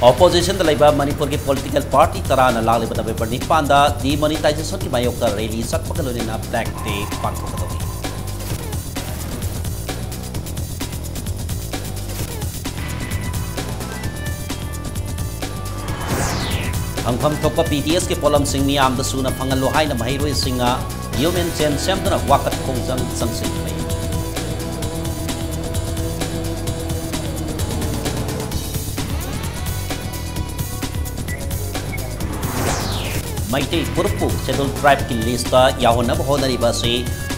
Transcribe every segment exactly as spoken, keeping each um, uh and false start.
Oppositionꯗ ꯂꯩꯕ ꯃꯅꯤꯄꯨꯔꯒꯤ political party ꯇꯔꯥꯅ ꯂꯥꯛꯂꯤꯕ November ꯅꯤꯄꯥꯟꯗ demonetizationꯒꯤ ꯃꯥꯌꯣꯛꯇ rally ꯆꯠꯄꯒ ꯂꯣꯏꯅꯅ Black Day ꯄꯥꯡꯊꯣꯛꯀꯗꯧꯔꯤ꯫ ꯐꯪꯐꯝ ꯊꯣꯛꯄ BDSꯀꯤ ꯄꯣꯠꯂꯝꯁꯤꯡ ꯃꯤꯌꯥꯝꯗ ꯁꯨꯅ ꯐꯪꯍꯜꯂꯨ ꯍꯥꯏꯅ ꯃꯍꯩꯔꯣꯏꯁꯤꯡꯅ human chain ꯁꯦꯝꯗꯨꯅ ꯋꯥꯀꯠ ꯈꯣꯡꯖꯪ ꯆꯪꯁꯤꯟꯈ꯭ꯔꯦ꯫ ꯃꯩꯇꯩ ꯐꯨꯔꯨꯞꯄꯨ Scheduled Tribeꯀꯤ listꯇ ꯌꯥꯎꯍꯟꯅꯕ ꯍꯣꯠꯅꯔꯤꯕ ꯑꯁꯤ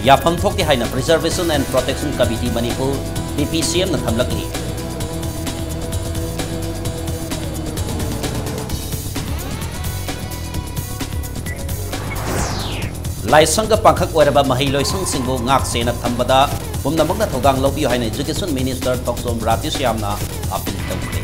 ꯌꯥꯐꯝ ꯊꯣꯛꯇꯦ ꯍꯥꯏꯅ Preservation and Protection Committee Manipur, PPCMꯅ ꯊꯝꯂꯛꯂꯤ꯫ ꯂꯥꯏꯁꯪꯒ ꯄꯥꯡꯈꯛ ꯑꯣꯏꯔꯕ ꯃꯍꯩ ꯂꯣꯏꯁꯪꯁꯤꯡꯕꯨ ꯉꯥꯛ ꯁꯦꯟꯅ ꯊꯝꯕꯗ ꯄꯨꯝꯅꯃꯛꯅ ꯊꯧꯗꯥꯡ ꯂꯧꯕꯤꯌꯨ ꯍꯥꯏꯅ Education Minister ꯊꯣꯛꯆꯣꯝ ꯔꯥꯙꯦꯁ꯭ꯌꯥꯝꯅ appeal ꯇꯧꯈ꯭ꯔꯦ꯫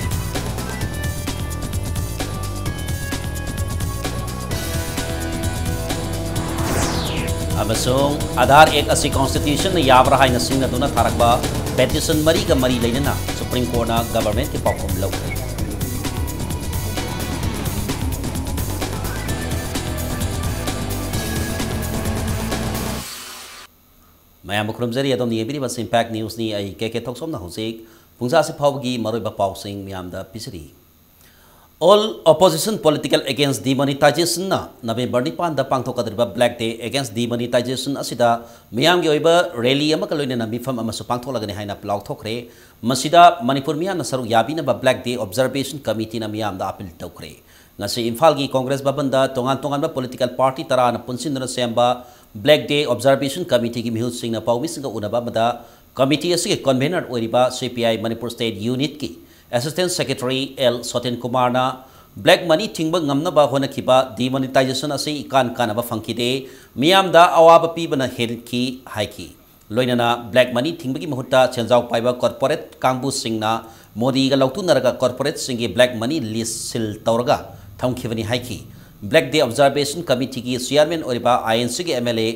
ꯑꯃꯁꯨꯡ Aadhaar Act ꯑꯁꯤ Constitutionꯅ ꯌꯥꯕ꯭ꯔꯥ ꯍꯥꯏꯅ ꯁꯤꯡꯅꯗꯨꯅ ꯊꯥꯔꯛꯄ petition ꯃꯔꯤꯒ ꯃꯔꯤ ꯂꯩꯅꯅ Supreme Courtꯅ governmentꯀꯤ ꯄꯥꯎꯈꯨꯝ ꯂꯧꯈ꯭ꯔꯦ꯫ ꯃꯌꯥꯝꯕꯨ ꯈꯨꯔꯨꯝꯖꯔꯤ꯫ ꯑꯗꯣꯝꯅ ꯌꯦꯡꯕꯤꯔꯤꯕ ꯑꯁꯤ Impact Newsꯅꯤ꯫ ꯑꯩ ꯀꯦ ꯀꯦ ꯊꯣꯛꯆꯣꯝꯅ ꯍꯧꯖꯤꯛ ꯄꯨꯡꯖꯥꯁꯤ ꯐꯥꯎꯕꯒꯤ ꯃꯔꯨꯑꯣꯏꯕ ꯄꯥꯎꯁꯤꯡ ꯃꯌꯥꯝꯗ ꯄꯤꯖꯔꯤ꯫ All opposition political against demonetizationꯅ November ꯅꯤꯄꯥꯟꯗ ꯄꯥꯡꯊꯣꯛꯀꯗꯧꯔꯤꯕ Black Day against demonetization ꯑꯁꯤꯗ ꯃꯤꯌꯥꯝꯒꯤ ꯑꯣꯏꯕ rally ꯑꯃꯒ ꯂꯣꯏꯅꯅ ꯃꯤꯐꯝ ꯑꯃꯁꯨ ꯄꯥꯡꯊꯣꯛꯂꯒꯅꯤ ꯍꯥꯏꯅ ꯂꯥꯎꯊꯣꯛꯈ꯭ꯔꯦ꯫ ꯃꯁꯤꯗ ꯃꯅꯤꯄꯨꯔ ꯃꯤꯌꯥꯝꯅ ꯁꯔꯨꯛ ꯌꯥꯕꯤꯅꯕ Black Day Observation Committeeꯅ ꯃꯤꯌꯥꯝꯗ appeal ꯇꯧꯈ꯭ꯔꯦ꯫ ꯉꯁꯤ ꯏꯝꯐꯥꯜꯒꯤ Congress ꯚꯕꯟꯗ ꯇꯣꯉꯥꯟ ꯇꯣꯉꯥꯟꯕ political party ꯇꯔꯥꯅ ꯄꯨꯟꯁꯤꯟꯗꯨꯅ ꯁꯦꯝꯕ Black Day Observation Committeeꯒꯤ ꯃꯤꯍꯨꯠꯁꯤꯡꯅ ꯄꯥꯎꯃꯤꯁꯤꯡꯒ ꯎꯅꯕ ꯑꯃꯗ committee ꯑꯁꯤꯒꯤ convener ꯑꯣꯏꯔꯤꯕ CPI Manipur State Unitꯀꯤ Assistant Secretary L ꯁꯣꯇꯦꯟ ꯀꯨꯃꯥꯔꯅ black money ꯊꯤꯡꯕ ꯉꯝꯅꯕ ꯍꯣꯠꯅꯈꯤꯕ demonetization ꯑꯁꯤ ꯏꯀꯥꯟ ꯀꯥꯟꯅꯕ ꯐꯪꯈꯤꯗꯦ, ꯃꯤꯌꯥꯝꯗ ꯑꯋꯥꯕ ꯄꯤꯕꯅ ꯍꯦꯟꯈꯤ ꯍꯥꯏꯈꯤ꯫ ꯂꯣꯏꯅꯅ black money ꯊꯤꯡꯕꯒꯤ ꯃꯍꯨꯠꯇ ꯁꯦꯟꯖꯥꯎ ꯄꯥꯏꯕ corporate ꯀꯥꯡꯕꯨꯁꯤꯡꯅ ꯃꯣꯗꯤꯒ ꯂꯧꯇꯨꯅꯔꯒ corporateꯁꯤꯡꯒꯤ black money list seal ꯇꯧꯔꯒ ꯊꯝꯈꯤꯕꯅꯤ ꯍꯥꯏꯈꯤ꯫ Black Day Observation Committeeꯒꯤ chairman ꯑꯣꯏꯔꯤꯕ INCꯒꯤ MLA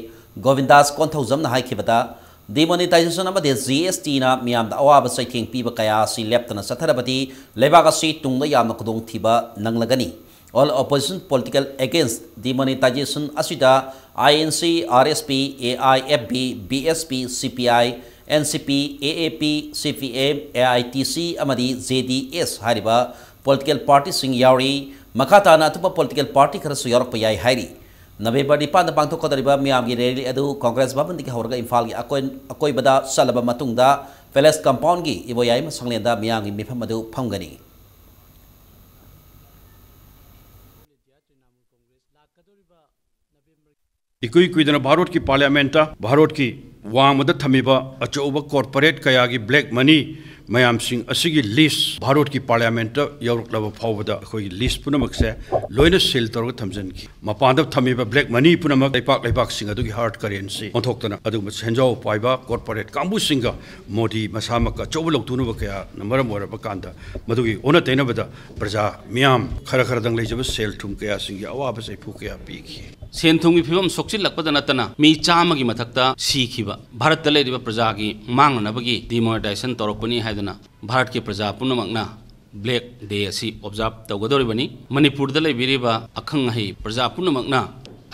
ꯒꯣꯕꯤꯟꯗꯥꯁ ꯀꯣꯟꯊꯧꯖꯝꯅ ꯍꯥꯏꯈꯤꯕꯗ, Demonetization ꯑꯃꯗꯤ G S T ꯅ ꯃꯤꯌꯥꯝꯗ ꯑꯋꯥꯕ ꯆꯩꯊꯦꯡ ꯄꯤꯕ ꯀꯌꯥ ꯑꯁꯤ ꯂꯦꯞꯇꯅ ꯆꯠꯊꯔꯕꯗꯤ ꯂꯩꯕꯥꯛ ꯑꯁꯤ ꯇꯨꯡꯗ ꯌꯥꯝꯅ ꯈꯨꯗꯣꯡꯊꯤꯕ ꯅꯪꯂꯒꯅꯤ꯫ All opposition political against demonetization ꯑꯁꯤꯗ I N C, R S P, A I F B, B S P, C P I, N C P, A A P, C P M, A I T C ꯑꯃꯗꯤ J D S ꯍꯥꯏꯔꯤꯕ political party ꯁꯤꯡ ꯌꯥꯎꯔꯤ꯫ ꯃꯈꯥ ꯇꯥꯅ ꯑꯇꯣꯞꯄ political party ꯈꯔꯁꯨ ꯌꯥꯎꯔꯛꯄ ꯌꯥꯏ ꯍꯥꯏꯔꯤ꯫ ꯅꯕꯦꯝꯕꯔ ꯅꯤꯄꯥꯟꯗ ꯄꯥꯡꯊꯣꯛꯀꯗꯧꯔꯤꯕ ꯃꯤꯌꯥꯝꯒꯤ rally ꯑꯗꯨ Congress ꯚꯕꯟꯗꯒꯤ ꯍꯧꯔꯒ ꯏꯝꯐꯥꯜꯒꯤ ꯑꯀꯣꯏ-, ꯑꯀꯣꯏꯕꯗ ꯆꯠꯂꯕ ꯃꯇꯨꯡꯗ Palace Compound ꯒꯤ ꯏꯕꯣꯌꯥꯏꯃ ꯁꯪꯂꯦꯟꯗ ꯃꯤꯌꯥꯝꯒꯤ ꯃꯤꯐꯝ ꯑꯗꯨ ꯐꯝꯒꯅꯤ꯫ ꯏꯀꯨꯏ ꯀꯨꯏꯗꯅ ꯚꯥꯔꯠꯀꯤ ꯄꯥꯔꯂꯤꯌꯥꯃꯦꯟꯠꯇ ꯚꯥꯔꯠꯀꯤ ꯋꯥꯡꯃꯗ ꯊꯝꯃꯤꯕ ꯑꯆꯧꯕ corporate ꯀꯌꯥꯒꯤ black money ꯃꯌꯥꯝꯁꯤꯡ ꯑꯁꯤꯒꯤ list ꯚꯥꯔꯠꯀꯤ ꯄꯥꯔꯂꯤꯌꯥꯃꯦꯟꯠꯇ ꯌꯧꯔꯛꯂꯕ ꯐꯥꯎꯕꯗ ꯑꯩꯈꯣꯏꯒꯤ list ꯄꯨꯝꯅꯃꯛꯁꯦ ꯂꯣꯏꯅ seal ꯇꯧꯔꯒ ꯊꯝꯖꯤꯟꯈꯤ꯫ ꯃꯄꯥꯟꯗ ꯊꯝꯃꯤꯕ black money ꯄꯨꯝꯅꯃꯛ ꯂꯩꯄꯥꯛ ꯂꯩꯄꯥꯛꯁꯤꯡ ꯑꯗꯨꯒꯤ hard currency ꯑꯣꯟꯊꯣꯛꯇꯅ ꯑꯗꯨꯒꯨꯝꯕ ꯁꯦꯟꯖꯥꯎ ꯄꯥꯏꯕ corporate ꯀꯥꯡꯕꯨꯁꯤꯡꯒ ꯃꯣꯗꯤ ꯃꯁꯥꯃꯛꯀ ꯑꯆꯧꯕ ꯂꯧꯊꯣꯛꯅꯕ ꯀꯌꯥꯅ ꯃꯔꯝ ꯑꯣꯏꯔꯕ ꯀꯥꯟꯗ ꯃꯗꯨꯒꯤ ꯑꯣꯟꯅ ꯇꯩꯅꯕꯗ ꯄ꯭ꯔꯖꯥ ꯃꯤꯌꯥꯝ ꯈꯔ ꯈꯔꯗꯪ ꯂꯩꯖꯕ ꯁꯦꯜ ꯊꯨꯝ ꯀꯌꯥꯁꯤꯡꯒꯤ ꯑꯋꯥꯕ ꯆꯩꯐꯨ ꯀꯌꯥ ꯄꯤꯈꯤ꯫ ꯁꯦꯟ ꯊꯨꯝꯒꯤ ꯐꯤꯕꯝ ꯁꯣꯛꯆꯤꯜꯂꯛꯄꯗ ꯅꯠꯇꯅ ꯃꯤ ꯆꯥꯝꯃꯒꯤ ꯃꯊꯛꯇ ꯁꯤꯈꯤꯕ, ꯚꯥꯔꯠꯇ ꯂꯩꯔꯤꯕ ꯄ꯭ꯔꯖꯥꯒꯤ ꯃꯥꯡꯅꯅꯕꯒꯤ demonetization ꯇꯧꯔꯛꯄꯅꯤ ꯍꯥꯏꯗꯨꯅ ꯚꯥꯔꯠꯀꯤ ꯄ꯭ꯔꯖꯥ ꯄꯨꯝꯅꯃꯛꯅ Black Day ꯑꯁꯤ observe ꯇꯧꯒꯗꯧꯔꯤꯕꯅꯤ꯫ ꯃꯅꯤꯄꯨꯔꯗ ꯂꯩꯕꯤꯔꯤꯕ ꯑꯈꯪ ꯑꯍꯩ ꯄ꯭ꯔꯖꯥ ꯄꯨꯝꯅꯃꯛꯅ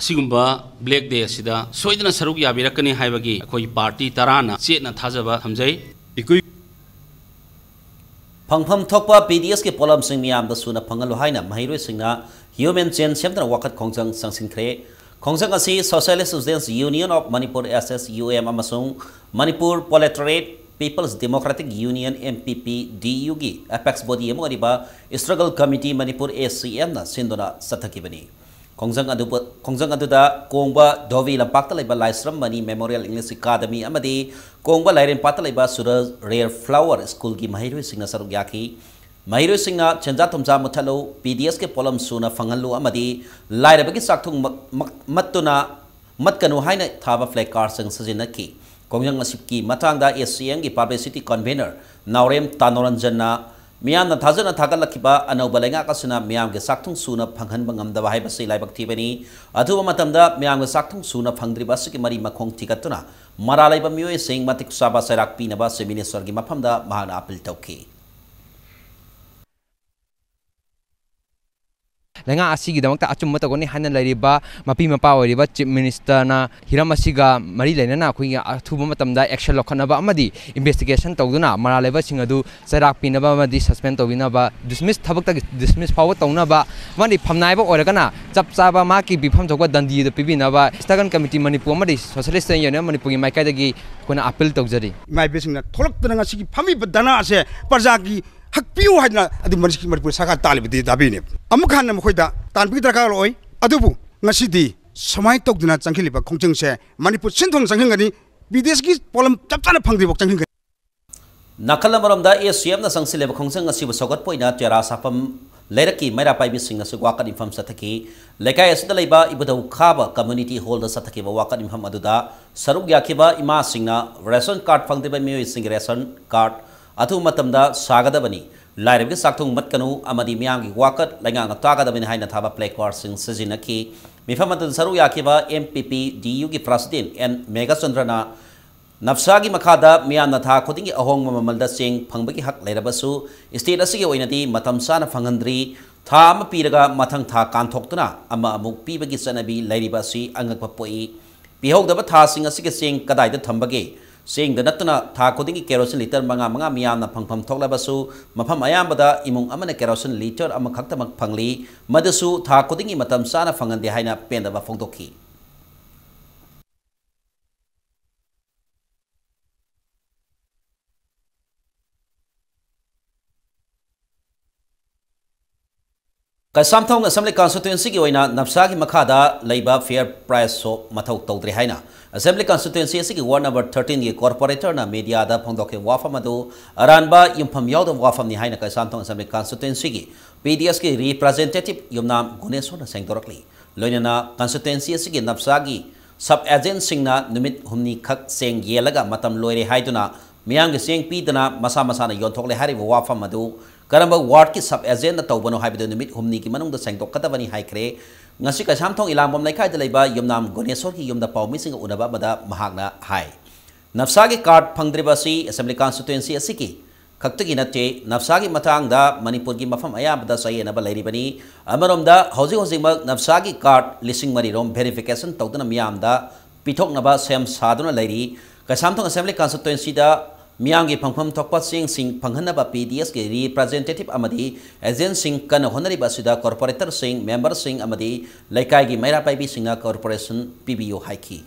ꯑꯁꯤꯒꯨꯝꯕ Black Day ꯑꯁꯤꯗ ꯁꯣꯏꯗꯅ ꯁꯔꯨꯛ ꯌꯥꯕꯤꯔꯛꯀꯅꯤ ꯍꯥꯏꯕꯒꯤ ꯑꯩꯈꯣꯏꯒꯤ party ꯇꯔꯥꯅ ꯆꯦꯠꯅ ꯊꯥꯖꯕ ꯊꯝꯖꯩ꯫ ꯏꯀꯨꯏ ꯐꯪꯐꯝ ꯊꯣꯛꯄ P D S ꯀꯤ ꯄꯣꯠꯂꯝꯁꯤꯡ ꯃꯤꯌꯥꯝꯗ ꯁꯨꯅ ꯐꯪꯍꯜꯂꯨ ꯍꯥꯏꯅ ꯃꯍꯩꯔꯣꯏꯁꯤꯡꯅ human chain ꯁꯦꯝꯗꯨꯅ ꯋꯥꯀꯠ ꯈꯣꯡꯖꯪ ꯆꯪꯁꯤꯟꯈ꯭ꯔꯦ꯫ ꯈꯣꯡꯖꯪ ꯑꯁꯤ Socialist Students Union of Manipur, S S U M, ꯑꯃꯁꯨꯡ Manipur Proletariat People's Democratic Union, M P P D U ꯒꯤ apex body ꯑꯃ ꯑꯣꯏꯔꯤꯕ Struggle Committee Manipur, S C M ꯅ ꯁꯤꯟꯗꯨꯅ ꯆꯠꯊꯈꯤꯕꯅꯤ꯫ ꯈꯣꯡꯖꯪ ꯑꯗꯨꯕꯨ, ꯈꯣꯡꯖꯪ ꯑꯗꯨꯗ ꯀꯣꯡꯕ ꯙꯣꯕꯤ ꯂꯝꯄꯥꯛꯇ ꯂꯩꯕ ꯂꯥꯏꯁ꯭ꯔꯝ ꯃꯅꯤ Memorial English Academy ꯑꯃꯗꯤ ꯀꯣꯡꯕ ꯂꯥꯏꯔꯦꯝꯄꯥꯠꯇ ꯂꯩꯕ ꯁꯨꯔꯖ Rare Flower School ꯒꯤ ꯃꯍꯩꯔꯣꯏꯁꯤꯡꯅ ꯁꯔꯨꯛ ꯌꯥꯈꯤ꯫ ꯃꯍꯩꯔꯣꯏꯁꯤꯡꯅ ꯁꯦꯟꯖꯥ ꯊꯨꯝꯖꯥ ꯃꯨꯠꯊꯠꯂꯨ, P D S ꯀꯤ ꯄꯣꯠꯂꯝ ꯁꯨꯅ ꯐꯪꯍꯜꯂꯨ ꯑꯃꯗꯤ ꯂꯥꯏꯔꯕꯒꯤ ꯆꯥꯛꯊꯨꯡ ꯃ-, ꯃ-, ꯃꯠꯇꯨꯅ ꯃꯠꯀꯅꯨ ꯍꯥꯏꯅ ꯊꯥꯕ placard ꯁꯤꯡ ꯁꯤꯖꯤꯟꯅꯈꯤ꯫ ꯈꯣꯡꯖꯪ ꯑꯁꯤꯒꯤ ꯃꯇꯥꯡꯗ S C M ꯒꯤ publicity convener ꯅꯥꯎꯔꯦꯝ ꯇꯥꯅꯣꯔꯟꯖꯟꯅ ꯃꯤꯌꯥꯝꯅ ꯊꯥꯖꯅ ꯊꯥꯒꯠꯂꯛꯈꯤꯕ ꯑꯅꯧꯕ ꯂꯩꯉꯥꯛ ꯑꯁꯤꯅ ꯃꯤꯌꯥꯝꯒꯤ ꯆꯥꯛꯊꯨꯡ ꯁꯨꯅ ꯐꯪꯍꯟꯕ ꯉꯝꯗꯕ ꯍꯥꯏꯕꯁꯤ ꯂꯥꯏꯕꯛ ꯊꯤꯕꯅꯤ꯫ ꯑꯊꯨꯕ ꯃꯇꯝꯗ ꯃꯤꯌꯥꯝꯒꯤ ꯆꯥꯛꯊꯨꯡ ꯁꯨꯅ ꯐꯪꯗ꯭ꯔꯤꯕ ꯑꯁꯤꯒꯤ ꯃꯔꯤ ꯃꯈꯣꯡ ꯊꯤꯒꯠꯇꯨꯅ ꯃꯔꯥꯜ ꯂꯩꯕ ꯃꯤꯑꯣꯏꯁꯤꯡ ꯃꯇꯤꯛ ꯆꯥꯕ ꯆꯩꯔꯥꯛ ꯄꯤꯅꯕ Chief Minister ꯒꯤ ꯃꯐꯝꯗ ꯃꯍꯥꯛꯅ appeal ꯇꯧꯈꯤ꯫ ꯂꯩꯉꯥꯛ ꯑꯁꯤꯒꯤꯗꯃꯛꯇ ꯑꯆꯨꯝꯕ ꯇꯧꯒꯅꯤ ꯍꯥꯏꯅ ꯂꯩꯔꯤꯕ ꯃꯄꯤ ꯃꯄꯥ ꯑꯣꯏꯔꯤꯕ Chief Minister ꯅ ꯍꯤꯔꯝ ꯑꯁꯤꯒ ꯃꯔꯤ ꯂꯩꯅꯅ ꯑꯩꯈꯣꯏꯒꯤ ꯑꯊꯨꯕ ꯃꯇꯝꯗ action ꯂꯧꯈꯠꯅꯕ ꯑꯃꯗꯤ investigation ꯇꯧꯗꯨꯅ ꯃꯔꯥꯜ ꯂꯩꯕꯁꯤꯡ ꯑꯗꯨ ꯆꯩꯔꯥꯛ ꯄꯤꯅꯕ ꯑꯃꯗꯤ suspend ꯇꯧꯕꯤꯅꯕ, dismiss, ꯊꯕꯛꯇꯒꯤ dismiss ꯐꯥꯎꯕ ꯇꯧꯅꯕ ꯑꯃꯗꯤ ꯐꯝꯅꯥꯏꯕ ꯑꯣꯏꯔꯒꯅ ꯆꯞ ꯆꯥꯕ ꯃꯍꯥꯛꯀꯤ ꯄꯤꯐꯝ ꯊꯣꯛꯄ ꯗꯟꯗꯤ ꯑꯗꯨ ꯄꯤꯕꯤꯅꯕ Struggle Committee ꯃꯅꯤꯄꯨꯔ ꯑꯃꯗꯤ Socialist Student Union ꯃꯅꯤꯄꯨꯔꯒꯤ ꯃꯥꯏꯀꯥꯏꯗꯒꯤ ꯑꯩꯈꯣꯏꯅ appeal ꯇꯧꯖꯔꯤ꯫ ꯏꯃꯥ ꯏꯕꯦꯟꯁꯤꯡꯅ ꯊꯣꯛꯂꯛꯇꯅ ꯉꯁꯤꯒꯤ ꯐꯝꯃꯤꯕ ꯙꯔꯅꯥ ꯑꯁꯦ ꯄ꯭ꯔꯖꯥꯒꯤ ꯍꯛꯄꯤꯌꯨ ꯍꯥꯏꯗꯅ ꯑꯗꯨ ꯃꯁꯤꯒꯤ ꯃꯅꯤꯄꯨꯔ ꯁꯔꯀꯥꯔ ꯇꯥꯜꯂꯤꯕꯗꯤ ꯗꯥꯕꯤꯅꯦ꯫ ꯑꯃꯨꯛ ꯍꯟꯅ ꯃꯈꯣꯏꯗ ꯇꯥꯟꯕꯒꯤ ꯗꯔꯀꯥꯔ ꯑꯣꯏ꯫ ꯑꯗꯨꯕꯨ ꯉꯁꯤꯗꯤ ꯁꯨꯃꯥꯏꯅ ꯇꯧꯗꯅ ꯆꯪꯁꯤꯜꯂꯤꯕ ꯈꯣꯡꯖꯪꯁꯦ ꯃꯅꯤꯄꯨꯔ ꯁꯤꯟ ꯊꯨꯡꯅ ꯆꯪꯁꯤꯟꯒꯅꯤ, ꯕꯤ ꯗꯤ ꯑꯦꯁꯀꯤ ꯄꯣꯠꯂꯝ ꯆꯞ ꯆꯥꯅ ꯐꯪꯗ꯭ꯔꯤꯐꯥꯎ ꯆꯪꯁꯤꯟꯒꯅꯤ꯫ ꯅꯥꯀꯜ ꯑꯃꯔꯣꯝꯗ ꯑꯦ ꯁꯤ ꯑꯦꯝꯅ ꯆꯪꯁꯤꯜꯂꯤꯕ ꯈꯣꯡꯖꯪ ꯑꯁꯤꯕꯨ ꯁꯧꯒꯠꯄ ꯑꯣꯏꯅ ꯇꯦꯔꯥ ꯁꯥꯐꯝ ꯂꯩꯔꯛꯀꯤ ꯃꯩꯔꯥ ꯄꯥꯏꯕꯤꯁꯤꯡꯅꯁꯨ ꯋꯥꯀꯠ ꯃꯤꯐꯝ ꯆꯠꯊꯈꯤ꯫ ꯂꯩꯀꯥꯏ ꯑꯁꯤꯗ ꯂꯩꯕ ꯏꯕꯨꯙꯧ ꯈꯥꯕ Community Hall ꯗ ꯆꯠꯊꯈꯤꯕ ꯋꯥꯀꯠ ꯃꯤꯐꯝ ꯑꯗꯨꯗ ꯁꯔꯨꯛ ꯌꯥꯈꯤꯕ ꯏꯃꯥꯁꯤꯡꯅ ration card ꯐꯪꯗ꯭ꯔꯤꯕ ꯃꯤꯑꯣꯏꯁꯤꯡꯒꯤ ration card ꯑꯊꯨꯕ ꯃꯇꯝꯗ ꯁꯥꯒꯗꯕꯅꯤ, ꯂꯥꯏꯔꯕꯒꯤ ꯆꯥꯛꯊꯨꯡ ꯃꯠꯀꯅꯨ ꯑꯃꯗꯤ ꯃꯤꯌꯥꯝꯒꯤ ꯋꯥꯀꯠ ꯂꯩꯉꯥꯛꯅ ꯇꯥꯒꯗꯕꯅꯤ ꯍꯥꯏꯅ ꯊꯥꯕ placard ꯁꯤꯡ ꯁꯤꯖꯤꯟꯅꯈꯤ꯫ ꯃꯤꯐꯝ ꯑꯗꯨꯗ ꯁꯔꯨꯛ ꯌꯥꯈꯤꯕ ꯑꯦꯝ ꯄꯤ ꯄꯤ ꯗꯤ ꯌꯨꯒꯤ President ꯑꯦꯟ ꯃꯦꯘꯆꯟꯗ꯭ꯔꯅ ꯅꯞꯁꯥꯒꯤ ꯃꯈꯥꯗ ꯃꯤꯌꯥꯝꯅ ꯊꯥ ꯈꯨꯗꯤꯡꯒꯤ ꯑꯍꯣꯡꯕ ꯃꯃꯜꯗ ꯆꯦꯡ ꯐꯪꯕꯒꯤ ꯍꯛ ꯂꯩꯔꯕꯁꯨ, state ꯑꯁꯤꯒꯤ ꯑꯣꯏꯅꯗꯤ ꯃꯇꯝ ꯆꯥꯅ ꯐꯪꯍꯟꯗ꯭ꯔꯤ꯫ ꯊꯥ ꯑꯃ ꯄꯤꯔꯒ ꯃꯊꯪ ꯊꯥ ꯀꯥꯟꯊꯣꯛꯇꯨꯅ ꯑꯃ ꯑꯃꯨꯛ ꯄꯤꯕꯒꯤ ꯆꯠꯅꯕꯤ ꯂꯩꯔꯤꯕ ꯑꯁꯤ ꯑꯉꯛꯄ ꯄꯣꯛꯏ꯫ ꯄꯤꯍꯧꯗꯕ ꯊꯥꯁꯤꯡ ꯑꯁꯤꯒꯤ ꯆꯦꯡ ꯀꯗꯥꯏꯗ ꯊꯝꯕꯒꯦ? ꯆꯦꯡꯗ ꯅꯠꯇꯅ ꯊꯥ ꯈꯨꯗꯤꯡꯒꯤ kerosene litre ꯃꯉꯥ ꯃꯉꯥ ꯃꯤꯌꯥꯝꯅ ꯐꯪꯐꯝ ꯊꯣꯛꯂꯕꯁꯨ, ꯃꯐꯝ ꯑꯌꯥꯝꯕꯗ ꯏꯃꯨꯡ ꯑꯃꯅ kerosene litre ꯑꯃꯈꯛꯇꯃꯛ ꯐꯪꯂꯤ꯫ ꯃꯗꯨꯁꯨ ꯊꯥ ꯈꯨꯗꯤꯡꯒꯤ ꯃꯇꯝ ꯆꯥꯅ ꯐꯪꯍꯟꯗꯦ ꯍꯥꯏꯅ ꯄꯦꯟꯗꯕ ꯐꯣꯡꯗꯣꯛꯈꯤ꯫ ꯀꯩꯁꯥꯝꯊꯣꯡ Assembly Constituency ꯒꯤ ꯑꯣꯏꯅ ꯅꯞꯁꯥꯒꯤ ꯃꯈꯥꯗ ꯂꯩꯕ fair price shop ꯃꯊꯧ ꯇꯧꯗ꯭ꯔꯦ ꯍꯥꯏꯅ Assembly Constituency ꯑꯁꯤꯒꯤ ward number thirteen ꯒꯤ corporator ꯅ media ꯗ ꯐꯣꯡꯗꯣꯛꯈꯤꯕ ꯋꯥꯐꯝ ꯑꯗꯨ ꯑꯔꯥꯟꯕ, ꯌꯨꯝꯐꯝ ꯌꯥꯎꯗꯕ ꯋꯥꯐꯝꯅꯤ ꯍꯥꯏꯅ ꯀꯩꯁꯥꯝꯊꯣꯡ Assembly Constituency ꯒꯤ P D S ꯀꯤ representative ꯌꯨꯝꯅꯥꯝ ꯒꯨꯅꯦꯁꯣꯔꯅ ꯁꯦꯡꯗꯣꯔꯛꯂꯤ꯫ ꯂꯣꯏꯅꯅ constituency ꯑꯁꯤꯒꯤ ꯅꯞꯁꯥꯒꯤ sub agent ꯁꯤꯡꯅ ꯅꯨꯃꯤꯠ ꯍꯨꯝꯅꯤ ꯈꯛ ꯆꯦꯡ ꯌꯦꯜꯂꯒ ꯃꯇꯝ ꯂꯣꯏꯔꯦ ꯍꯥꯏꯗꯨꯅ ꯃꯤꯌꯥꯝꯒꯤ ꯆꯦꯡ ꯄꯤꯗꯅ ꯃꯁꯥ ꯃꯁꯥꯅ ꯌꯣꯟꯊꯣꯛꯂꯦ ꯍꯥꯏꯔꯤꯕ ꯋꯥꯐꯝ ꯑꯗꯨ ꯀꯔꯝꯕ ꯋꯥꯔꯗꯀꯤ ꯁꯕ ꯑꯦꯖꯦꯟꯅ ꯇꯧꯕꯅꯣ ꯍꯥꯏꯕꯗꯨ ꯅꯨꯃꯤꯠ ꯍꯨꯝꯅꯤꯒꯤ ꯃꯅꯨꯡꯗ ꯁꯦꯡꯗꯣꯛꯀꯗꯕꯅꯤ ꯍꯥꯏꯈ꯭ꯔꯦ꯫ ꯉꯁꯤ ꯀꯩꯁꯥꯝꯊꯣꯡ ꯏꯂꯥꯝꯕꯝ ꯂꯩꯀꯥꯏꯗ ꯂꯩꯕ ꯌꯨꯝꯅꯥꯝ ꯒꯣꯅꯦꯁꯣꯔꯒꯤ ꯌꯨꯝꯗ ꯄꯥꯎꯃꯤꯁꯤꯡꯒ ꯎꯅꯕ ꯑꯃꯗ ꯃꯍꯥꯛꯅ ꯍꯥꯏ, ꯅꯞꯁꯥꯒꯤ ꯀꯥꯔꯗ ꯐꯪꯗ꯭ꯔꯤꯕ ꯑꯁꯤ ꯑꯦꯁꯦꯝꯕ꯭ꯂꯤ ꯀꯟꯁꯇꯤꯇ꯭ꯋꯦꯟꯁꯤ ꯑꯁꯤꯒꯤ ꯈꯛꯇꯒꯤ ꯅꯠꯇꯦ, ꯅꯞꯁꯥꯒꯤ ꯃꯇꯥꯡꯗ ꯃꯅꯤꯄꯨꯔꯒꯤ ꯃꯐꯝ ꯑꯌꯥꯝꯕꯗ ꯆꯌꯦꯠꯅꯕ ꯂꯩꯔꯤꯕꯅꯤ꯫ ꯑꯃꯔꯣꯝꯗ ꯍꯧꯖꯤꯛ ꯍꯧꯖꯤꯛꯃꯛ ꯅꯞꯁꯥꯒꯤ ꯀꯥꯔꯗ ꯂꯤꯁꯤꯡ ꯃꯔꯤ ꯔꯣꯝ ꯚꯦꯔꯤꯐꯤꯀꯦꯁꯟ ꯇꯧꯗꯨꯅ ꯃꯤꯌꯥꯝꯗ ꯄꯤꯊꯣꯛꯅꯕ ꯁꯦꯝ ꯁꯥꯗꯨꯅ ꯂꯩꯔꯤ꯫ ꯀꯩꯁꯥꯝꯊꯣꯡ ꯑꯦꯁꯦꯝꯕ꯭ꯂꯤ ꯀꯟꯁꯇꯤꯇ꯭ꯋꯦꯟꯁꯤꯗ ꯃꯤꯌꯥꯝꯒꯤ ꯐꯪꯐꯝ ꯊꯣꯛꯄ ꯆꯦꯡꯁꯤꯡ ꯐꯪꯍꯟꯅꯕ ꯄꯤ ꯗꯤ ꯑꯦꯁꯀꯤ ꯔꯤꯄ꯭ꯔꯖꯦꯟꯇꯦꯇꯤꯚ ꯑꯃꯗꯤ ꯑꯦꯖꯦꯟꯁꯤꯡ ꯀꯟꯅ ꯍꯣꯠꯅꯔꯤꯕ ꯑꯁꯤꯗ ꯀꯣꯔꯄꯣꯔꯦꯇꯔꯁꯤꯡ, ꯃꯦꯝꯕꯔꯁꯤꯡ ꯑꯃꯗꯤ ꯂꯩꯀꯥꯏꯒꯤ ꯃꯩꯔꯥ ꯄꯥꯏꯕꯤꯁꯤꯡꯅ ꯀꯣꯔꯄꯣꯔꯦꯁꯟ ꯄꯤꯕꯤꯌꯨ ꯍꯥꯏꯈꯤ꯫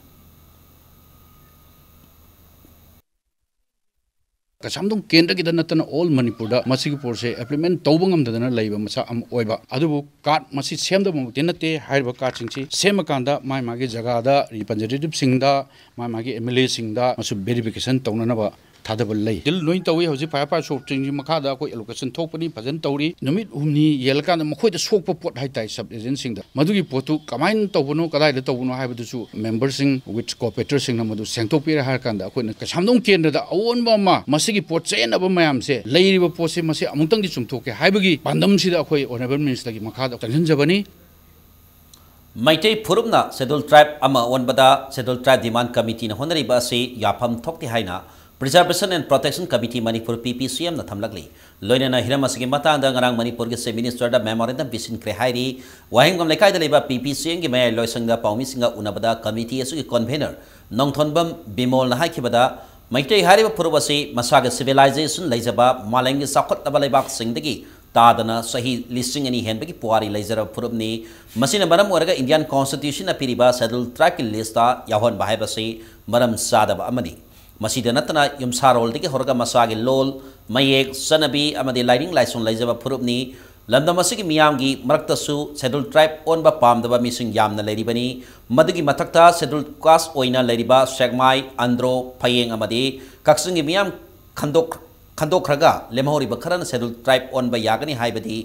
ꯀꯩꯁꯥꯝꯊꯣꯡ ꯀꯦꯟꯗ꯭ꯔꯒꯤꯗ ꯅꯠꯇꯅ ꯑꯣꯜ ꯃꯅꯤꯄꯨꯔꯗ ꯃꯁꯤꯒꯤ ꯄꯣꯠꯁꯦ ꯏꯝꯄ꯭ꯂꯤꯃꯦꯟ ꯇꯧꯕ ꯉꯝꯗꯗꯅ ꯂꯩꯕ ꯃꯆꯥꯛ ꯑꯃ ꯑꯣꯏꯕ꯫ ꯑꯗꯨꯕꯨ ꯀꯥꯔꯗ ꯃꯁꯤ ꯁꯦꯝꯗꯕꯃꯛꯇꯤ ꯅꯠꯇꯦ꯫ ꯍꯥꯏꯔꯤꯕ ꯀꯥꯔꯗꯁꯤꯡꯁꯤ ꯁꯦꯝꯃꯀꯥꯟꯗ ꯃꯥꯒꯤ ꯃꯥꯒꯤ ꯖꯒꯥꯗ ꯔꯤꯄ꯭ꯔꯖꯦꯟꯇꯦꯇꯤꯚꯁꯤꯡꯗ, ꯃꯥꯒꯤ ꯃꯥꯒꯤ ꯑꯦꯝ ꯑꯦꯜ ꯑꯦꯁꯤꯡꯗ ꯃꯁꯨ ꯚꯦꯔꯤꯐꯤꯀꯦꯁꯟ ꯇꯧꯅꯅꯕ ꯊꯥꯗꯕ ꯂꯩ꯫ ꯗꯤꯜ ꯂꯣꯏ ꯇꯧꯏ꯫ ꯍꯧꯖꯤꯛ ꯐꯥꯏꯌꯔ ꯐꯥꯏꯇꯔ ꯁꯣꯛꯁꯤꯡꯒꯤ ꯃꯈꯥꯗ ꯑꯩꯈꯣꯏ ꯑꯦꯂꯣꯀꯦꯁꯟ ꯊꯣꯛꯄꯅꯤ, ꯐꯖꯅ ꯇꯧꯔꯤ꯫ ꯅꯨꯃꯤꯠ ꯍꯨꯝꯅꯤ ꯌꯦꯜꯂꯀꯥꯟꯗ ꯃꯈꯣꯏꯗ ꯁꯣꯛꯄ ꯄꯣꯠ ꯍꯥꯏꯇꯥꯔꯦ, ꯁꯕ ꯑꯦꯖꯦꯟꯁꯤꯡꯗ, ꯃꯗꯨꯒꯤ ꯄꯣꯠꯇꯨ ꯀꯃꯥꯏꯅ ꯇꯧꯕꯅꯣ, ꯀꯗꯥꯏꯗ ꯇꯧꯕꯅꯣ ꯍꯥꯏꯕꯗꯨꯁꯨ ꯃꯦꯝꯕꯔꯁꯤꯡ ꯋꯤꯠ ꯀꯣꯑꯣꯄꯔꯦꯇꯔꯁꯤꯡꯅ ꯃꯗꯨ ꯁꯦꯡꯗꯣꯛꯄꯤꯔꯦ ꯍꯥꯏꯔꯀꯥꯟꯗ ꯑꯩꯈꯣꯏꯅ ꯀꯩꯁꯥꯝꯊꯣꯡ ꯀꯦꯟꯗ꯭ꯔꯗ ꯑꯑꯣꯟꯕ ꯑꯃ, ꯃꯁꯤꯒꯤ ꯄꯣꯠ ꯆꯌꯦꯠꯅꯕ ꯃꯌꯥꯝꯁꯦ, ꯂꯩꯔꯤꯕ ꯄꯣꯠꯁꯦ ꯃꯁꯤ ꯑꯃꯨꯛꯇꯪꯗꯤ ꯆꯨꯝꯊꯣꯛꯀꯦ ꯍꯥꯏꯕꯒꯤ ꯄꯥꯟꯗꯝꯁꯤꯗ ꯑꯩꯈꯣꯏ ꯑꯣꯅꯔꯦꯕꯜ ꯃꯤꯅꯤꯁꯇꯔꯒꯤ ꯃꯈꯥꯗ ꯆꯪꯁꯤꯟꯖꯕꯅꯤ꯫ ꯃꯩꯇꯩ ꯐꯨꯔꯨꯞꯅ ꯁꯦꯗꯨꯜ ꯇ꯭ꯔꯥꯏꯕ ꯑꯃ ꯑꯣꯟꯕꯗ ꯁꯦꯗꯨꯜ ꯇ꯭ꯔꯥꯏꯕ ꯗꯤꯃꯥꯟ ꯀꯃꯤꯇꯤꯅ ꯍꯣꯠꯅꯔꯤꯕ ꯑꯁꯤ ꯌꯥꯐꯝ ꯊꯣꯛꯇꯦ ꯍꯥꯏꯅ Preservation and Protection Committee Manipur, ꯄꯤ ꯄꯤ ꯁꯤ ꯑꯦꯝꯅ ꯊꯝꯂꯛꯂꯤ꯫ ꯂꯣꯏꯅꯅ ꯍꯤꯔꯝ ꯑꯁꯤꯒꯤ ꯃꯇꯥꯡꯗ ꯉꯔꯥꯡ ꯃꯅꯤꯄꯨꯔꯒꯤ ꯆꯤꯐ ꯃꯤꯅꯤꯁꯇꯔꯗ ꯃꯦꯃꯣꯔꯦꯟꯗꯝ ꯄꯤꯁꯤꯟꯈ꯭ꯔꯦ ꯍꯥꯏꯔꯤ꯫ ꯋꯥꯍꯦꯡꯕꯝ ꯂꯩꯀꯥꯏꯗ ꯂꯩꯕ ꯄꯤ ꯄꯤ ꯁꯤ ꯑꯦꯝꯒꯤ ꯃꯌꯥꯏ ꯂꯣꯏꯁꯪꯗ ꯄꯥꯎꯃꯤꯁꯤꯡꯒ ꯎꯅꯕꯗ ꯀꯃꯤꯇꯤ ꯑꯁꯤꯒꯤ ꯀꯟꯚꯦꯅꯔ ꯅꯣꯡꯊꯣꯟꯕꯝ ꯕꯤꯃꯣꯜꯅ ꯍꯥꯏꯈꯤꯕꯗ, ꯃꯩꯇꯩ ꯍꯥꯏꯔꯤꯕ ꯐꯨꯔꯨꯞ ꯑꯁꯤ ꯃꯁꯥꯒꯤ ꯁꯤꯚꯤꯂꯥꯏꯖꯦꯁꯟ ꯂꯩꯖꯕ ꯃꯥꯂꯦꯝꯒꯤ ꯆꯥꯎꯈꯠꯂꯕ ꯂꯩꯕꯥꯛꯁꯤꯡꯗꯒꯤ ꯇꯥꯗꯅ ꯆꯍꯤ ꯂꯤꯁꯤꯡ ꯑꯅꯤ ꯍꯦꯟꯕꯒꯤ ꯄꯨꯋꯥꯔꯤ ꯂꯩꯖꯔꯕ ꯐꯨꯔꯨꯞꯅꯤ꯫ ꯃꯁꯤꯅ ꯃꯔꯝ ꯑꯣꯏꯔꯒ ꯏꯟꯗꯤꯌꯥꯟ ꯀꯣꯟꯁꯇꯤꯇ꯭ꯌꯨꯁꯟꯅ ꯄꯤꯔꯤꯕ ꯁꯦꯗꯨꯜ ꯇ꯭ꯔꯥꯏꯕꯀꯤ ꯂꯤꯁꯇ ꯌꯥꯎꯍꯟꯕ ꯍꯥꯏꯕꯁꯤ ꯃꯔꯝ ꯆꯥꯗꯕ ꯑꯃꯅꯤ꯫ ꯃꯁꯤꯗ ꯅꯠꯇꯅ ꯌꯨꯝꯁꯥꯔꯣꯜꯗꯒꯤ ꯍꯧꯔꯒ ꯃꯁꯥꯒꯤ ꯂꯣꯜ, ꯃꯌꯦꯛ, ꯆꯠꯅꯕꯤ ꯑꯃꯗꯤ ꯂꯥꯏꯅꯤꯡ ꯂꯥꯏꯁꯣꯟ ꯂꯩꯖꯕ ꯐꯨꯔꯨꯞꯅꯤ꯫ ꯂꯝꯗꯝ ꯑꯁꯤꯒꯤ ꯃꯤꯌꯥꯝꯒꯤ ꯃꯔꯛꯇꯁꯨ ꯁꯦꯗꯨꯜ ꯇ꯭ꯔꯥꯏꯕ ꯑꯣꯟꯕ ꯄꯥꯝꯗꯕ ꯃꯤꯁꯤꯡ ꯌꯥꯝꯅ ꯂꯩꯔꯤꯕꯅꯤ꯫ ꯃꯗꯨꯒꯤ ꯃꯊꯛꯇ ꯁꯦꯗꯨꯜ ꯀꯥꯁ ꯑꯣꯏꯅ ꯂꯩꯔꯤꯕ ꯁꯦꯛꯃꯥꯏ, ꯑꯟꯗ꯭ꯔꯣ, ꯐꯌꯦꯡ ꯑꯃꯗꯤ ꯀꯛꯆꯤꯡꯒꯤ ꯃꯤꯌꯥꯝ ꯈꯟꯗꯣꯛ-, ꯈꯟꯗꯣꯛꯈ꯭ꯔꯒ ꯂꯦꯝꯍꯧꯔꯤꯕ ꯈꯔꯅ ꯁꯦꯗꯨꯜ ꯇ꯭ꯔꯥꯏꯕ ꯑꯣꯟꯕ ꯌꯥꯒꯅꯤ ꯍꯥꯏꯕꯗꯤ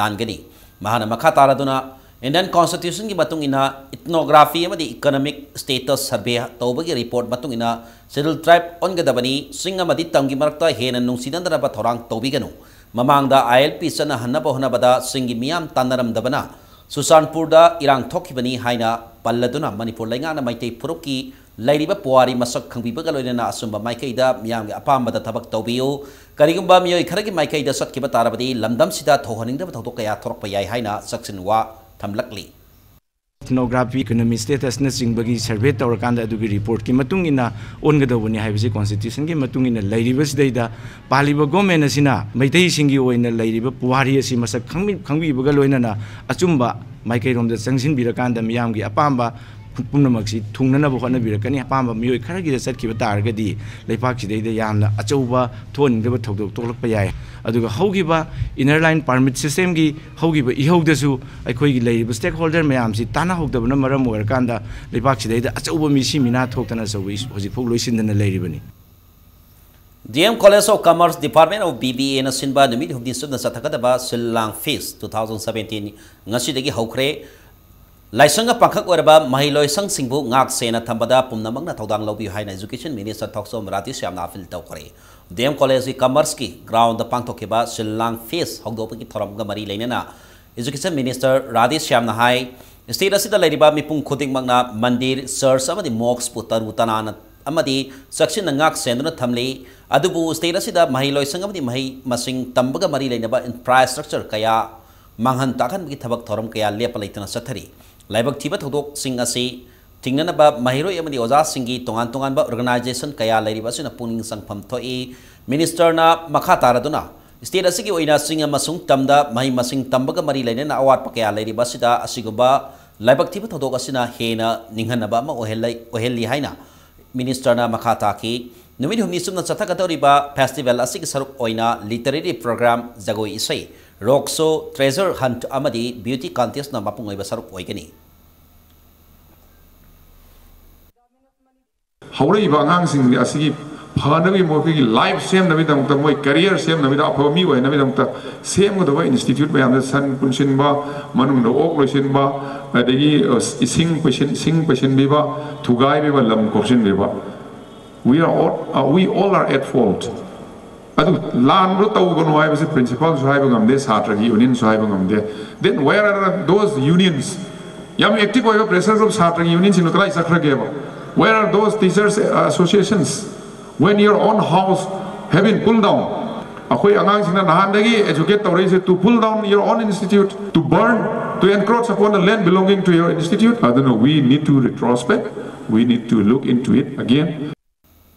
ꯂꯥꯟꯒꯅꯤ꯫ ꯃꯍꯥꯛꯅ ꯃꯈꯥ ꯇꯥꯔꯗꯨꯅ Indian Constitutionꯒꯤ ꯃꯇꯨꯡ ꯏꯟꯅ ethnography ꯑꯃꯗꯤ economic status survey ꯇꯧꯕꯒꯤ report ꯃꯇꯨꯡ ꯏꯟꯅ Scheduled Tribe ꯑꯣꯟꯒꯗꯕꯅꯤ, ꯆꯤꯡ ꯑꯃꯗꯤ ꯇꯝꯒꯤ ꯃꯔꯛꯇ ꯍꯦꯟꯅ ꯅꯨꯡꯁꯤꯅꯗꯅꯕ ꯊꯧꯔꯥꯡ ꯇꯧꯕꯤꯒꯅꯨ꯫ ꯃꯃꯥꯡꯗ ILP ꯆꯠꯅꯍꯟꯅꯕ ꯍꯣꯠꯅꯕꯗ ꯆꯤꯡꯒꯤ ꯃꯤꯌꯥꯝ ꯇꯥꯟꯅꯔꯝꯗꯕꯅ ꯆꯨꯔꯆꯥꯟꯄꯨꯔꯗ ꯏꯔꯥꯡ ꯊꯣꯛꯈꯤꯕꯅꯤ ꯍꯥꯏꯅ ꯄꯜꯂꯗꯨꯅ ꯃꯅꯤꯄꯨꯔ ꯂꯩꯉꯥꯛꯅ ꯃꯩꯇꯩ ꯐꯨꯔꯨꯞꯀꯤ ꯂꯩꯔꯤꯕ ꯄꯨꯋꯥꯔꯤ ꯃꯁꯛ ꯈꯪꯕꯤꯕꯒ ꯂꯣꯏꯅꯅ ꯑꯆꯨꯝꯕ ꯃꯥꯏꯀꯩꯗ ꯃꯤꯌꯥꯝꯒꯤ ꯑꯄꯥꯝꯕꯗ ꯊꯕꯛ ꯇꯧꯕꯤꯌꯨ꯫ ꯀꯔꯤꯒꯨꯝꯕ ꯃꯤꯑꯣꯏ ꯈꯔꯒꯤ ꯃꯥꯏꯀꯩꯗ ꯆꯠꯈꯤꯕ ꯇꯥꯔꯕꯗꯤ ꯂꯝꯗꯝꯁꯤꯗ ꯊꯣꯛꯍꯟꯅꯤꯡꯗꯕ ꯊꯧꯗꯣꯛ ꯀꯌꯥ ꯊꯣꯔꯛꯄ ꯌꯥꯏ ꯍꯥꯏꯅ ꯆꯥꯛꯁꯤꯟ ꯋꯥ ꯊꯝꯂꯛꯂꯤ꯫ Ethnography, economic statusꯅꯆꯤꯡꯕꯒꯤ survey ꯇꯧꯔꯀꯥꯟꯗ ꯑꯗꯨꯒꯤ reportꯀꯤ ꯃꯇꯨꯡ ꯏꯟꯅ ꯑꯣꯟꯒꯗꯧꯕꯅꯤ ꯍꯥꯏꯕꯁꯤ Constitutionꯒꯤ ꯃꯇꯨꯡ ꯏꯟꯅ ꯂꯩꯔꯤꯕꯁꯤꯗꯩꯗ ꯄꯥꯜꯂꯤꯕ government ꯑꯁꯤꯅ ꯃꯩꯇꯩꯁꯤꯡꯒꯤ ꯑꯣꯏꯅ ꯂꯩꯔꯤꯕ ꯄꯨꯋꯥꯔꯤ ꯑꯁꯤ ꯃꯁꯛ ꯈꯪꯕꯤ-, ꯈꯪꯕꯤꯕꯒ ꯂꯣꯏꯅꯅ ꯑꯆꯨꯝꯕ ꯃꯥꯏꯀꯩꯔꯣꯝꯗ ꯆꯪꯁꯤꯟꯕꯤꯔꯀꯥꯟꯗ ꯃꯤꯌꯥꯝꯒꯤ ꯑꯄꯥꯝꯕ ꯄꯨꯝꯅꯃꯛꯁꯤ ꯊꯨꯡꯅꯅꯕ ꯍꯣꯠꯅꯕꯤꯔꯛꯀꯅꯤ꯫ ꯑꯄꯥꯝꯕ ꯃꯤꯑꯣꯏ ꯈꯔꯒꯤꯗ ꯆꯠꯈꯤꯕ ꯇꯥꯔꯒꯗꯤ ꯂꯩꯄꯥꯛꯁꯤꯗꯩꯗ ꯌꯥꯝꯅ ꯑꯆꯧꯕ ꯊꯣꯛꯍꯟꯅꯤꯡꯗꯕ ꯊꯧꯗꯣꯛ ꯊꯣꯛꯂꯛꯄ ꯌꯥꯏ꯫ ꯑꯗꯨꯒ ꯍꯧꯈꯤꯕ Inner Line Permit Systemꯒꯤ ꯍꯧꯈꯤꯕ ꯏꯍꯧꯗꯁꯨ ꯑꯩꯈꯣꯏꯒꯤ ꯂꯩꯔꯤꯕ stakeholder ꯃꯌꯥꯝꯁꯤ ꯇꯥꯟꯅꯍꯧꯗꯕꯅ ꯃꯔꯝ ꯑꯣꯏꯔꯀꯥꯟꯗ ꯂꯩꯕꯥꯛꯁꯤꯗꯩꯗ ꯑꯆꯧꯕ ꯃꯤꯁꯤ ꯃꯤꯅꯥ ꯊꯣꯛꯇꯅ ꯑꯆꯧꯕ ꯏꯁ-, ꯍꯧꯖꯤꯛꯐꯥꯎ ꯂꯣꯏꯁꯤꯟꯗꯅ ꯂꯩꯔꯤꯕꯅꯤ꯫ D M College of Commerce Department of B B Aꯅ ꯁꯤꯟꯕ ꯅꯨꯃꯤꯠ ꯍꯨꯝꯅꯤ ꯆꯨꯞꯅ ꯆꯠꯊꯒꯗꯕ ꯁꯤꯜ ꯂꯥꯡ ꯐꯦꯁ two thousand seventeen ꯉꯁꯤꯗꯒꯤ ꯍꯧꯈ꯭ꯔꯦ꯫ ꯂꯥꯏꯁꯪꯒ ꯄꯥꯡꯈꯛ ꯑꯣꯏꯔꯕ ꯃꯍꯩꯂꯣꯏꯁꯪꯁꯤꯡꯕꯨ ꯉꯥꯛ ꯁꯦꯟꯅ ꯊꯝꯕꯗ ꯄꯨꯝꯅꯃꯛꯅ ꯊꯧꯗꯥꯡ ꯂꯧꯕꯤꯌꯨ ꯍꯥꯏꯅ Education Minister ꯊꯣꯛꯆꯣꯝ ꯔꯥꯙꯦꯁ꯭ꯌꯥꯝꯅ appeal ꯇꯧꯈ꯭ꯔꯦ꯫ D M Collegeꯀꯤ Commerceꯀꯤ groundꯗ ꯄꯥꯡꯊꯣꯛꯈꯤꯕ ꯁꯤꯜ ꯂꯥꯡ ꯐꯦꯁ ꯍꯧꯗꯣꯛꯄꯒꯤ ꯊꯧꯔꯝꯒ ꯃꯔꯤ ꯂꯩꯅꯅ Education Minister ꯔꯥꯙꯦꯁ꯭ꯌꯥꯝꯅ ꯍꯥꯏ, state ꯑꯁꯤꯗ ꯂꯩꯔꯤꯕ ꯃꯤꯄꯨꯝ ꯈꯨꯗꯤꯡꯃꯛꯅ ꯃꯟꯗꯤꯔ, church ꯑꯃꯗꯤ mosqueꯄꯨ ꯇꯔꯨ ꯇꯅꯥꯟꯅ ꯑꯃꯗꯤ ꯆꯦꯛꯁꯤꯟꯅ ꯉꯥꯛ ꯁꯦꯟꯗꯨꯅ ꯊꯝꯂꯤ꯫ ꯑꯗꯨꯕꯨ state ꯑꯁꯤꯗ ꯃꯍꯩꯂꯣꯏꯁꯪ ꯑꯃꯗꯤ ꯃꯍꯩ ꯃꯁꯤꯡ ꯇꯝꯕꯒ ꯃꯔꯤ ꯂꯩꯅꯕ infrastructure ꯀꯌꯥ ꯃꯥꯡꯍꯟ ꯇꯥꯛꯍꯟꯕꯒꯤ ꯊꯕꯛ ꯊꯧꯔꯝ ꯀꯌꯥ ꯂꯦꯞꯄ ꯂꯩꯇꯅ ꯆꯠꯊꯔꯤ꯫ ꯂꯥꯏꯕꯛ ꯊꯤꯕ ꯊꯧꯗꯣꯛꯁꯤꯡ ꯑꯁꯤ ꯊꯤꯡꯅꯅꯕ ꯃꯍꯩꯔꯣꯏ ꯑꯃꯗꯤ ꯑꯣꯖꯥꯁꯤꯡꯒꯤ ꯇꯣꯉꯥꯟ ꯇꯣꯉꯥꯟꯕ organization ꯀꯌꯥ ꯂꯩꯔꯤꯕ ꯑꯁꯤꯅ ꯄꯨꯛꯅꯤꯡ ꯆꯪꯐꯝ ꯊꯣꯛꯏ꯫ Ministerꯅ ꯃꯈꯥ ꯇꯥꯔꯗꯨꯅ state ꯑꯁꯤꯒꯤ ꯑꯣꯏꯅ ꯆꯤꯡ ꯑꯃꯁꯨꯡ ꯇꯝꯗ ꯃꯍꯩ ꯃꯁꯤꯡ ꯇꯝꯕꯒ ꯃꯔꯤ ꯂꯩꯅꯅ ꯑꯋꯥꯠꯄ ꯀꯌꯥ ꯂꯩꯔꯤꯕ ꯑꯁꯤꯗ ꯑꯁꯤꯒꯨꯝꯕ ꯂꯥꯏꯕꯛ ꯊꯤꯕ ꯊꯧꯗꯣꯛ ꯑꯁꯤꯅ ꯍꯦꯟꯅ ꯅꯤꯡꯍꯟꯅꯕ ꯑꯃ ꯑꯣꯏꯍꯜꯂ-, ꯑꯣꯏꯍꯜꯂꯤ ꯍꯥꯏꯅ Ministerꯅ ꯃꯈꯥ ꯇꯥꯈꯤ꯫ ꯅꯨꯃꯤꯠ ꯍꯨꯝꯅꯤ ꯆꯨꯞꯅ ꯆꯠꯊꯒꯗꯧꯔꯤꯕ festival ꯑꯁꯤꯒꯤ ꯁꯔꯨꯛ ꯑꯣꯏꯅ literary program, ꯖꯒꯣꯏ ꯏꯁꯩ, rock show, treasure hunt ꯑꯃꯗꯤ beauty contestꯅ ꯃꯄꯨꯡ ꯑꯣꯏꯕ ꯁꯔꯨꯛ ꯑꯣꯏꯒꯅꯤ꯫ ꯍꯧꯔꯛꯏꯕ ꯑꯉꯥꯡꯁꯤꯡ ꯑꯁꯤꯒꯤ ꯐꯅꯕꯒꯤ, ꯃꯈꯣꯏꯒꯤ ꯂꯥꯏꯐ ꯁꯦꯝꯅꯕꯒꯤꯗꯃꯛꯇ, ꯃꯣꯏ ꯀꯦꯔꯤꯌꯔ ꯁꯦꯝꯅꯕꯒꯤꯗꯃꯛꯇ, ꯑꯐꯕ ꯃꯤ ꯑꯣꯏꯅꯕꯒꯤꯗꯃꯛꯇ ꯁꯦꯝꯒꯗꯕ ꯏꯟꯁꯇꯤꯇ꯭ꯌꯨꯠ ꯃꯌꯥꯝꯗ ꯁꯟ ꯄꯨꯟꯁꯤꯟꯕ, ꯃꯅꯨꯡꯗ ꯑꯣꯛ ꯂꯣꯏꯁꯤꯟꯕ, ꯑꯗꯒꯤ, ꯑ, ꯏꯁꯤꯡ ꯄꯩꯁꯤꯟ-, ꯁꯤꯡ ꯄꯩꯁꯤꯟꯕꯤꯕ, ꯊꯨꯒꯥꯏꯕꯤꯕ, ꯂꯝ ꯀꯣꯛꯁꯤꯟꯕꯤꯕ, we are all, uh, we all are at fault. ꯑꯗꯨ ꯂꯥꯟꯕ ꯇꯧꯒꯅꯨ ꯍꯥꯏꯕꯁꯤ ꯄ꯭ꯔꯤꯟꯁꯤꯄꯥꯜꯁꯨ ꯍꯥꯏꯕ ꯉꯝꯗꯦ, ꯁꯥꯇ꯭ꯔꯒꯤ ꯌꯨꯅꯤꯌꯟꯁꯨ ꯍꯥꯏꯕ ꯉꯝꯗꯦ꯫ Then where are those unions? ꯌꯥꯝ ꯑꯦꯛꯇꯤꯚ ꯑꯣꯏꯕ ꯄ꯭ꯔꯦꯁꯔ ꯒ꯭ꯔꯨꯞ ꯁꯥꯇ꯭ꯔꯒꯤ ꯌꯨꯅꯤꯌꯟꯁꯤꯡꯗꯣ ꯀꯗꯥꯏ ꯆꯠꯈ꯭ꯔꯒꯦꯕ? Where are those teachers, uh, associations? When your own house have been pulled down, ꯑꯩꯈꯣꯏ ꯑꯉꯥꯡꯁꯤꯡꯅ ꯅꯍꯥꯟꯗꯒꯤ ꯑꯦꯖꯨꯀꯦꯠ ꯇꯧꯔꯛꯏꯁꯦ, to pull down your own institute, to burn, to encroach upon the land belonging to your institute. ꯑꯗꯨꯅ we need to retrospect, we need to look into it again.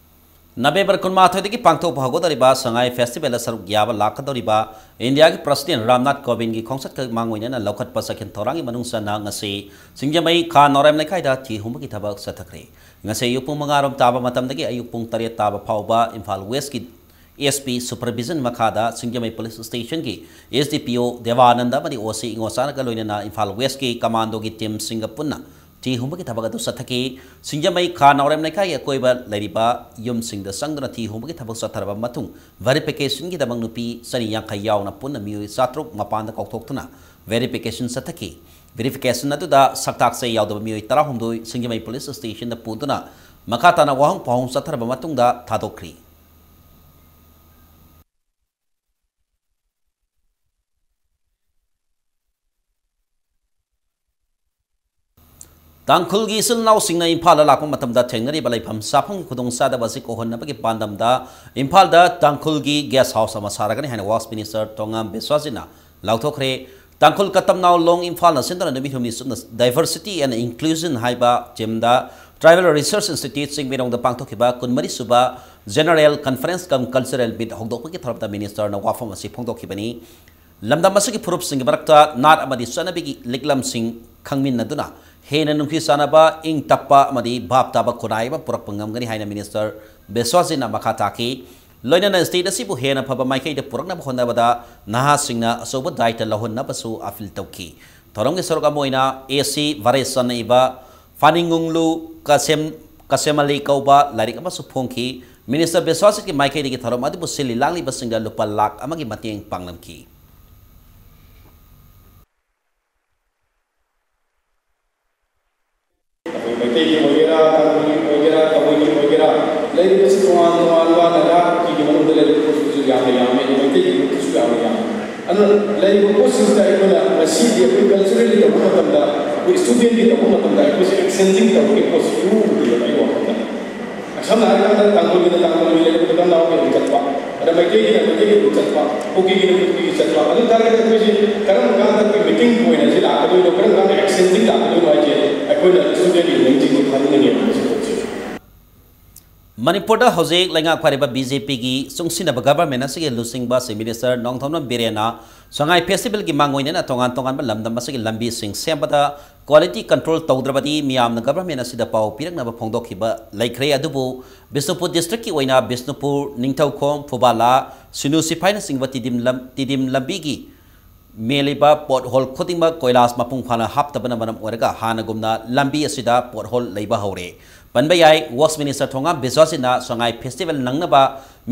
November ꯀꯨꯟꯃꯥꯊꯣꯏꯗꯒꯤ ꯄꯥꯡꯊꯣꯛꯄ ꯍꯧꯒꯗꯧꯔꯤꯕ ꯁꯉꯥꯏ ꯐꯦꯁꯇꯤꯚꯦꯜꯗ ꯁꯔꯨꯛ ꯌꯥꯕ ꯂꯥꯛꯀꯗꯧꯔꯤꯕ ꯏꯟꯗꯤꯌꯥꯒꯤ ꯄ꯭ꯔꯁꯤꯗꯦꯟ ꯔꯥꯝꯅꯥꯊ ꯀꯣꯕꯤꯟꯒꯤ ꯈꯣꯡꯆꯠꯀ ꯃꯥꯡ ꯑꯣꯏꯅꯅ ꯂꯧꯈꯠꯄ ꯆꯦꯛꯁꯤꯟ ꯊꯧꯔꯥꯡꯒꯤ ꯃꯅꯨꯡ ꯆꯟꯅ ꯉꯁꯤ ꯁꯤꯡꯖꯃꯩ ꯈꯥ ꯅꯥꯎꯔꯦꯝ ꯂꯩꯀꯥꯏꯗ ꯊꯤ ꯍꯨꯝꯕꯒꯤ ꯊꯕꯛ ꯆꯠꯊꯈ꯭ꯔꯦ꯫ ꯉꯁꯤ ꯑꯌꯨꯛ ꯄꯨꯡ ꯃꯉꯥ ꯔꯣꯝ ꯇꯥꯕ ꯃꯇꯝꯗꯒꯤ ꯑꯌꯨꯛ ꯄꯨꯡ ꯇꯔꯦꯠ ꯇꯥꯕ ꯐꯥꯎꯕ ꯏꯝꯐꯥꯜ ꯋꯦꯁꯀꯤ ꯑꯦꯁ ꯄꯤ ꯁꯨꯄꯔꯚꯤꯖꯟ ꯃꯈꯥꯗ ꯁꯤꯡꯖꯃꯩ ꯄꯨꯂꯤꯁ ꯁ꯭ꯇꯦꯁꯟꯒꯤ ꯑꯦꯁ ꯗꯤ ꯄꯤ ꯑꯣ ꯗꯦꯕꯥꯅꯟꯗ ꯑꯃꯗꯤ ꯑꯣ ꯁꯤ ꯏꯉꯣꯆꯥꯅꯒ ꯂꯣꯏꯅꯅ ꯏꯝꯐꯥꯜ ꯋꯦꯁꯀꯤ ꯀꯃꯥꯟꯗꯣꯒꯤ ꯇꯤꯝꯁꯤꯡꯒ ꯄꯨꯟꯅ ꯊꯤ ꯍꯨꯝꯕꯒꯤ ꯊꯕꯛ ꯑꯗꯨ ꯆꯠꯊꯈꯤ꯫ ꯁꯤꯡꯖꯃꯩ ꯈꯥ ꯅꯥꯎꯔꯦꯝ ꯂꯩꯀꯥꯏꯒꯤ ꯑꯀꯣꯏꯕ ꯂꯩꯔꯤꯕ ꯌꯨꯝꯁꯤꯡꯗ ꯆꯪꯗꯨꯅ ꯊꯤ ꯍꯨꯝꯕꯒꯤ ꯊꯕꯛ ꯆꯠꯊꯔꯕ ꯃꯇꯨꯡ, ꯚꯦꯔꯤꯐꯤꯀꯦꯁꯟꯒꯤꯗꯃꯛ ꯅꯨꯄꯤ ꯆꯅꯤ ꯌꯥꯡꯈꯩ ꯌꯥꯎꯅ ꯄꯨꯟꯅ ꯃꯤꯑꯣꯏ ꯆꯥꯇ꯭ꯔꯨꯛ ꯃꯄꯥꯟꯗ ꯀꯧꯊꯣꯛꯇꯨꯅ ꯚꯦꯔꯤꯐꯤꯀꯦꯁꯟ ꯆꯠꯊꯈꯤ꯫ ꯚꯦꯔꯤꯐꯤꯀꯦꯁꯟ ꯑꯗꯨꯗ ꯁꯛꯇꯥꯛꯆꯦ ꯌꯥꯎꯗꯕ ꯃꯤꯑꯣꯏ ꯇꯔꯥꯍꯨꯝꯗꯣꯏ ꯁꯤꯡꯖꯃꯩ ꯄꯨꯂꯤꯁ ꯁ꯭ꯇꯦꯁꯟꯗ ꯄꯨꯗꯨꯅ ꯃꯈꯥ ꯇꯥꯅ ꯋꯥꯍꯪ ꯄꯥꯎꯍꯪ ꯆꯠꯊꯔꯕ ꯃꯇꯨꯡꯗ ꯊꯥꯗꯣꯛꯈ꯭ꯔꯤ꯫ ꯇꯥꯡꯈꯨꯜꯒꯤ ꯏꯆꯤꯜ ꯏꯅꯥꯎꯁꯤꯡꯅ ꯏꯝꯐꯥꯜꯗ ꯂꯥꯛꯄ ꯃꯇꯝꯗ ꯊꯦꯡꯅꯔꯤꯕ ꯂꯩꯐꯝ ꯆꯥꯐꯝꯒꯤ ꯈꯨꯗꯣꯡꯆꯥꯗꯕ ꯑꯁꯤ ꯀꯣꯛꯍꯟꯅꯕꯒꯤ ꯄꯥꯟꯗꯝꯗ ꯏꯝꯐꯥꯜꯗ ꯇꯥꯡꯈꯨꯜꯒꯤ ꯒꯦꯁ ꯍꯥꯎꯁ ꯑꯃ ꯁꯥꯔꯒꯅꯤ ꯍꯥꯏꯅ ꯋꯥꯛꯁ ꯃꯤꯅꯤꯁꯇꯔ ꯇꯣꯉꯥꯝ ꯕꯤꯁ꯭ꯋꯥꯖꯤꯠꯅ ꯂꯥꯎꯊꯣꯛꯈ꯭ꯔꯦ꯫ ꯇꯥꯡꯈꯨꯜ ꯀꯇꯝꯅꯥꯎ ꯂꯣꯡ ꯏꯝꯐꯥꯜꯅ ꯁꯤꯟꯗꯨꯅ ꯅꯨꯃꯤꯠ ꯍꯨꯝꯅꯤ ꯆꯨꯞꯅ Diversity and Inclusion ꯍꯥꯏꯕ ꯊꯤꯝꯗ Tribal Research Institute ꯆꯤꯡꯃꯩꯔꯣꯡꯗ ꯄꯥꯡꯊꯣꯛꯈꯤꯕ ꯀꯨꯟꯃꯔꯤ ꯁꯨꯕ General Conference cum Cultural Meet ꯍꯧꯗꯣꯛꯄꯒꯤ ꯊꯧꯔꯝꯗ ꯃꯤꯅꯤꯁꯇꯔꯅ ꯋꯥꯐꯝ ꯑꯁꯤ ꯐꯣꯡꯗꯣꯛꯈꯤꯕꯅꯤ꯫ ꯂꯝꯗꯝ ꯑꯁꯤꯒꯤ ꯐꯨꯔꯨꯞꯁꯤꯡꯒꯤ ꯃꯔꯛꯇ ꯅꯥꯠ ꯑꯃꯗꯤ ꯆꯠꯅꯕꯤꯒꯤ ꯂꯤꯛꯂꯝꯁꯤꯡ ꯈꯪꯃꯤꯟꯅꯗꯨꯅ ꯍꯦꯟꯅ ꯅꯨꯡꯁꯤ ꯆꯥꯟꯅꯕ, ꯏꯪ ꯇꯞꯄ ꯑꯃꯗꯤ ꯚꯥꯞ ꯇꯥꯕ ꯈꯨꯟꯅꯥꯏ ꯑꯃ ꯄꯨꯔꯛꯄ ꯉꯝꯒꯅꯤ ꯍꯥꯏꯅ ꯃꯤꯅꯤꯁꯇꯔ ꯕꯤꯁ꯭ꯋꯥꯖꯤꯠꯅ ꯃꯈꯥ ꯇꯥꯈꯤ꯫ ꯂꯣꯏꯅꯅ ꯁ꯭ꯇꯦꯠ ꯑꯁꯤꯕꯨ ꯍꯦꯟꯅ ꯐꯕ ꯃꯥꯏꯀꯩꯗ ꯄꯨꯔꯛꯅꯕ ꯍꯣꯠꯅꯕꯗ ꯅꯍꯥꯁꯤꯡꯅ ꯑꯆꯧꯕ ꯗꯥꯏꯇ ꯂꯧꯍꯟꯅꯕꯁꯨ ꯑꯄꯤꯜ ꯇꯧꯈꯤ꯫ ꯊꯧꯔꯝꯒꯤ ꯁꯔꯨꯛ ꯑꯃ ꯑꯣꯏꯅ ꯑꯦ ꯁꯤ ꯚꯥꯔꯦꯁꯟꯅ ꯏꯕ ꯐꯥꯅꯤꯡꯉꯨꯡꯂꯨ ꯀꯁꯦꯝ-, ꯀꯁꯦꯃꯂꯤ ꯀꯧꯕ ꯂꯥꯏꯔꯤꯛ ꯑꯃꯁꯨ ꯐꯣꯡꯈꯤ꯫ ꯃꯤꯅꯤꯁꯇꯔ ꯕꯤꯁ꯭ꯋꯥꯁꯖꯤꯠꯀꯤ ꯃꯥꯏꯀꯩꯗꯒꯤ ꯊꯧꯔꯝ ꯑꯗꯨꯕꯨ ꯁꯤꯜꯂꯤ ꯂꯥꯡꯂꯤꯕꯁꯤꯡꯗ ꯂꯨꯄꯥ ꯂꯥꯈ ꯑꯃꯒꯤ ꯃꯇꯦꯡ ꯄꯥꯡꯂꯝꯈꯤ꯫ ꯑꯩꯈꯣꯏ ꯃꯩꯇꯩꯒꯤ ꯑꯣꯏꯒꯦꯔꯥ, ꯇꯥꯡꯈꯨꯜꯒꯤ ꯑꯣꯏꯒꯦꯔꯥ, ꯀꯕꯨꯏꯒꯤ ꯑꯣꯏꯒꯦꯔꯥ, ꯂꯩꯔꯤꯕꯁꯤ ꯇꯣꯉꯥꯟ ꯇꯣꯉꯥꯟꯕ ꯅꯥꯒꯥ ꯀꯨꯀꯤꯒꯤ ꯃꯅꯨꯡꯗ ꯂꯩꯔꯤꯕ ꯒ꯭ꯔꯨꯞꯁꯤꯁꯨ ꯌꯥꯝꯅ ꯌꯥꯝꯃꯦ, ꯃꯩꯇꯩꯒꯤ ꯒ꯭ꯔꯨꯞꯇꯁꯨ ꯌꯥꯝꯅ ꯌꯥꯝꯃꯦ꯫ ꯑꯗꯨꯅ ꯂꯩꯔꯤꯕ ꯄꯣꯠꯁꯤꯡꯁꯤꯗ ꯑꯩꯈꯣꯏꯅ ꯉꯁꯤꯗꯤ ꯑꯩꯈꯣꯏ ꯀꯜꯆꯔꯦꯜꯒꯤ ꯇꯧꯕ ꯃꯇꯝꯗ, ꯑꯩꯈꯣꯏ ꯁ꯭ꯇꯨꯗꯦꯟꯒꯤ ꯇꯧꯕ ꯃꯇꯝꯗ ꯑꯩꯈꯣꯏꯁꯦ ꯑꯦꯛꯁꯆꯦꯟꯖꯤꯡ ꯇꯧꯕꯒꯤ ꯄꯣꯠꯁꯤ ꯎꯗꯦꯕ ꯑꯩ ꯋꯥꯈꯜꯗ꯫ ꯁꯝꯅ ꯍꯥꯏꯔꯀꯥꯟꯗ ꯇꯥꯡꯈꯨꯜꯒꯤꯅ ꯇꯥꯡꯈꯨꯜꯒꯤ ꯂꯩꯔꯛꯇ ꯀꯝꯗꯥꯎꯒꯤ ꯑꯗꯨꯝ ꯆꯠꯄ, ꯑꯗ ꯃꯩꯇꯩꯒꯤꯅ ꯃꯩꯇꯩꯒꯤ ꯑꯗꯨꯝ ꯆꯠꯄ, ꯀꯨꯀꯤꯒꯤꯅ ꯀꯨꯀꯤꯒꯤ ꯆꯠꯄ꯫ ꯑꯗꯨ ꯇꯥꯔꯒꯗꯤ ꯑꯩꯈꯣꯏꯁꯦ ꯀꯔꯝꯕ ꯀꯥꯟꯗ ꯑꯩꯈꯣꯏ ꯃꯤꯇꯤꯡ ꯄꯣꯏꯟꯠ ꯑꯁꯤ ꯂꯥꯛꯀꯗꯣꯏꯅꯣ, ꯀꯔꯝꯕ ꯀꯥꯟꯗ ꯑꯦꯛꯁꯆꯦꯟꯖꯤꯡ ꯂꯥꯛꯀꯗꯣꯏꯅꯣ ꯍꯥꯏꯁꯦ ꯑꯩꯈꯣꯏꯅ ꯁ꯭ꯇꯨꯗꯦꯟ ꯌꯨꯅꯤꯌꯟꯁꯤꯡꯁꯦ ꯈꯟꯅꯤꯡꯉꯦꯕ ꯃꯁꯤ ꯄꯣꯠꯁꯦ꯫ ꯃꯅꯤꯄꯨꯔꯗ ꯍꯧꯖꯤꯛ ꯂꯩꯉꯥꯛ ꯐꯥꯔꯤꯕ ꯕꯤ ꯖꯦ ꯄꯤꯒꯤ ꯆꯨꯡꯁꯤꯟꯅꯕ ꯒꯚꯔꯟꯃꯦꯟꯠ ꯑꯁꯤꯒꯤ ꯂꯨꯆꯤꯡꯕ ꯆꯤꯐ ꯃꯤꯅꯤꯁꯇꯔ ꯅꯣꯡꯊꯣꯝꯕꯝ ꯕꯤꯔꯦꯟꯅ ꯁꯉꯥꯏ ꯐꯦꯁꯇꯤꯚꯦꯜꯒꯤ ꯃꯥꯡꯑꯣꯏꯅꯅ ꯇꯣꯉꯥꯟ ꯇꯣꯉꯥꯟꯕ ꯂꯝꯗꯝ ꯑꯁꯤꯒꯤ ꯂꯝꯕꯤꯁꯤꯡ ꯁꯦꯝꯕꯗ ꯀ꯭ꯋꯥꯂꯤꯇꯤ ꯀꯟꯇ꯭ꯔꯣꯜ ꯇꯧꯗ꯭ꯔꯕꯗꯤ ꯃꯤꯌꯥꯝꯅ ꯒꯚꯔꯟꯃꯦꯟꯠ ꯑꯁꯤꯗ ꯄꯥꯎ ꯄꯤꯔꯛꯅꯕ ꯐꯣꯡꯗꯣꯛꯈꯤꯕ ꯂꯩꯈ꯭ꯔꯦ꯫ ꯑꯗꯨꯕꯨ ꯕꯤꯁꯅꯨꯄꯨꯔ ꯗꯤꯁꯇ꯭ꯔꯤꯛꯀꯤ ꯑꯣꯏꯅ ꯕꯤꯁꯅꯨꯄꯨꯔ, ꯅꯤꯡꯊꯧꯈꯣꯡ, ꯐꯨꯕꯥꯂꯥ, ꯁꯤꯅꯨ ꯁꯤꯐꯥꯏꯅꯆꯤꯡꯕ ꯇꯤꯗꯤꯝ ꯂꯝ-, ꯇꯤꯗꯤꯝ ꯂꯝꯕꯤꯒꯤ ꯃꯦꯜꯂꯤꯕ ꯄꯣꯠꯍꯣꯜ ꯈꯨꯗꯤꯡꯃꯛ ꯀꯣꯏꯂꯥꯁ ꯃꯄꯨꯡ ꯐꯥꯅ ꯍꯥꯞꯇꯕꯅ ꯃꯔꯝ ꯑꯣꯏꯔꯒ ꯍꯥꯟꯅꯒꯨꯝꯅ ꯂꯝꯕꯤ ꯑꯁꯤꯗ ꯄꯣꯠꯍꯣꯜ ꯂꯩꯕ ꯍꯧꯔꯦ꯫ ꯄꯟꯕ ꯌꯥꯏ, ꯋꯔꯛꯁ ꯃꯤꯅꯤꯁꯇꯔ ꯊꯣꯉꯥꯝ ꯕꯤꯁ꯭ꯋꯥꯁꯖꯤꯠꯅ ꯁꯉꯥꯏ ꯐꯦꯁꯇꯤꯚꯦꯜ ꯅꯪꯅꯕ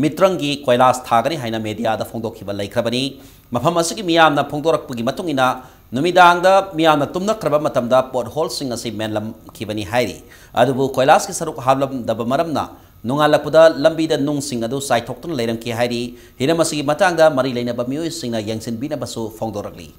ꯃꯤꯇ꯭ꯔꯪꯒꯤ ꯀꯣꯏꯂꯥꯁ ꯊꯥꯒꯅꯤ ꯍꯥꯏꯅ ꯃꯦꯗꯤꯌꯥꯗ ꯐꯣꯡꯗꯣꯛꯈꯤꯕ ꯂꯩꯈ꯭ꯔꯕꯅꯤ꯫ ꯃꯐꯝ ꯑꯁꯤꯒꯤ ꯃꯤꯌꯥꯝꯅ ꯐꯣꯡꯗꯣꯔꯛꯄꯒꯤ ꯃꯇꯨꯡ ꯏꯟꯅ, ꯅꯨꯃꯤꯗꯥꯡꯗ ꯃꯤꯌꯥꯝꯅ ꯇꯨꯝꯅꯈ꯭ꯔꯕ ꯃꯇꯝꯗ ꯄꯣꯠꯍꯣꯜꯁꯤꯡ ꯑꯁꯤ ꯃꯦꯟꯂꯝꯈꯤꯕꯅꯤ ꯍꯥꯏꯔꯤ꯫ ꯑꯗꯨꯕꯨ ꯀꯣꯏꯂꯥꯁꯀꯤ ꯁꯔꯨꯛ ꯍꯥꯞꯂꯝꯗꯕ ꯃꯔꯝꯅ ꯅꯣꯡꯉꯥꯜꯂꯛꯄꯗ ꯂꯝꯕꯤꯗ ꯅꯨꯡꯁꯤꯡ ꯑꯗꯨ ꯆꯥꯏꯊꯣꯛꯇꯨꯅ ꯂꯩꯔꯝꯈꯤ ꯍꯥꯏꯔꯤ꯫ ꯍꯤꯔꯝ ꯑꯁꯤꯒꯤ ꯃꯇꯥꯡꯗ ꯃꯔꯤ ꯂꯩꯅꯕ ꯃꯤꯑꯣꯏꯁꯤꯡꯅ ꯌꯦꯡꯁꯤꯟꯕꯤꯅꯕꯁꯨ ꯐꯣꯡꯗꯣꯔꯛꯂꯤ꯫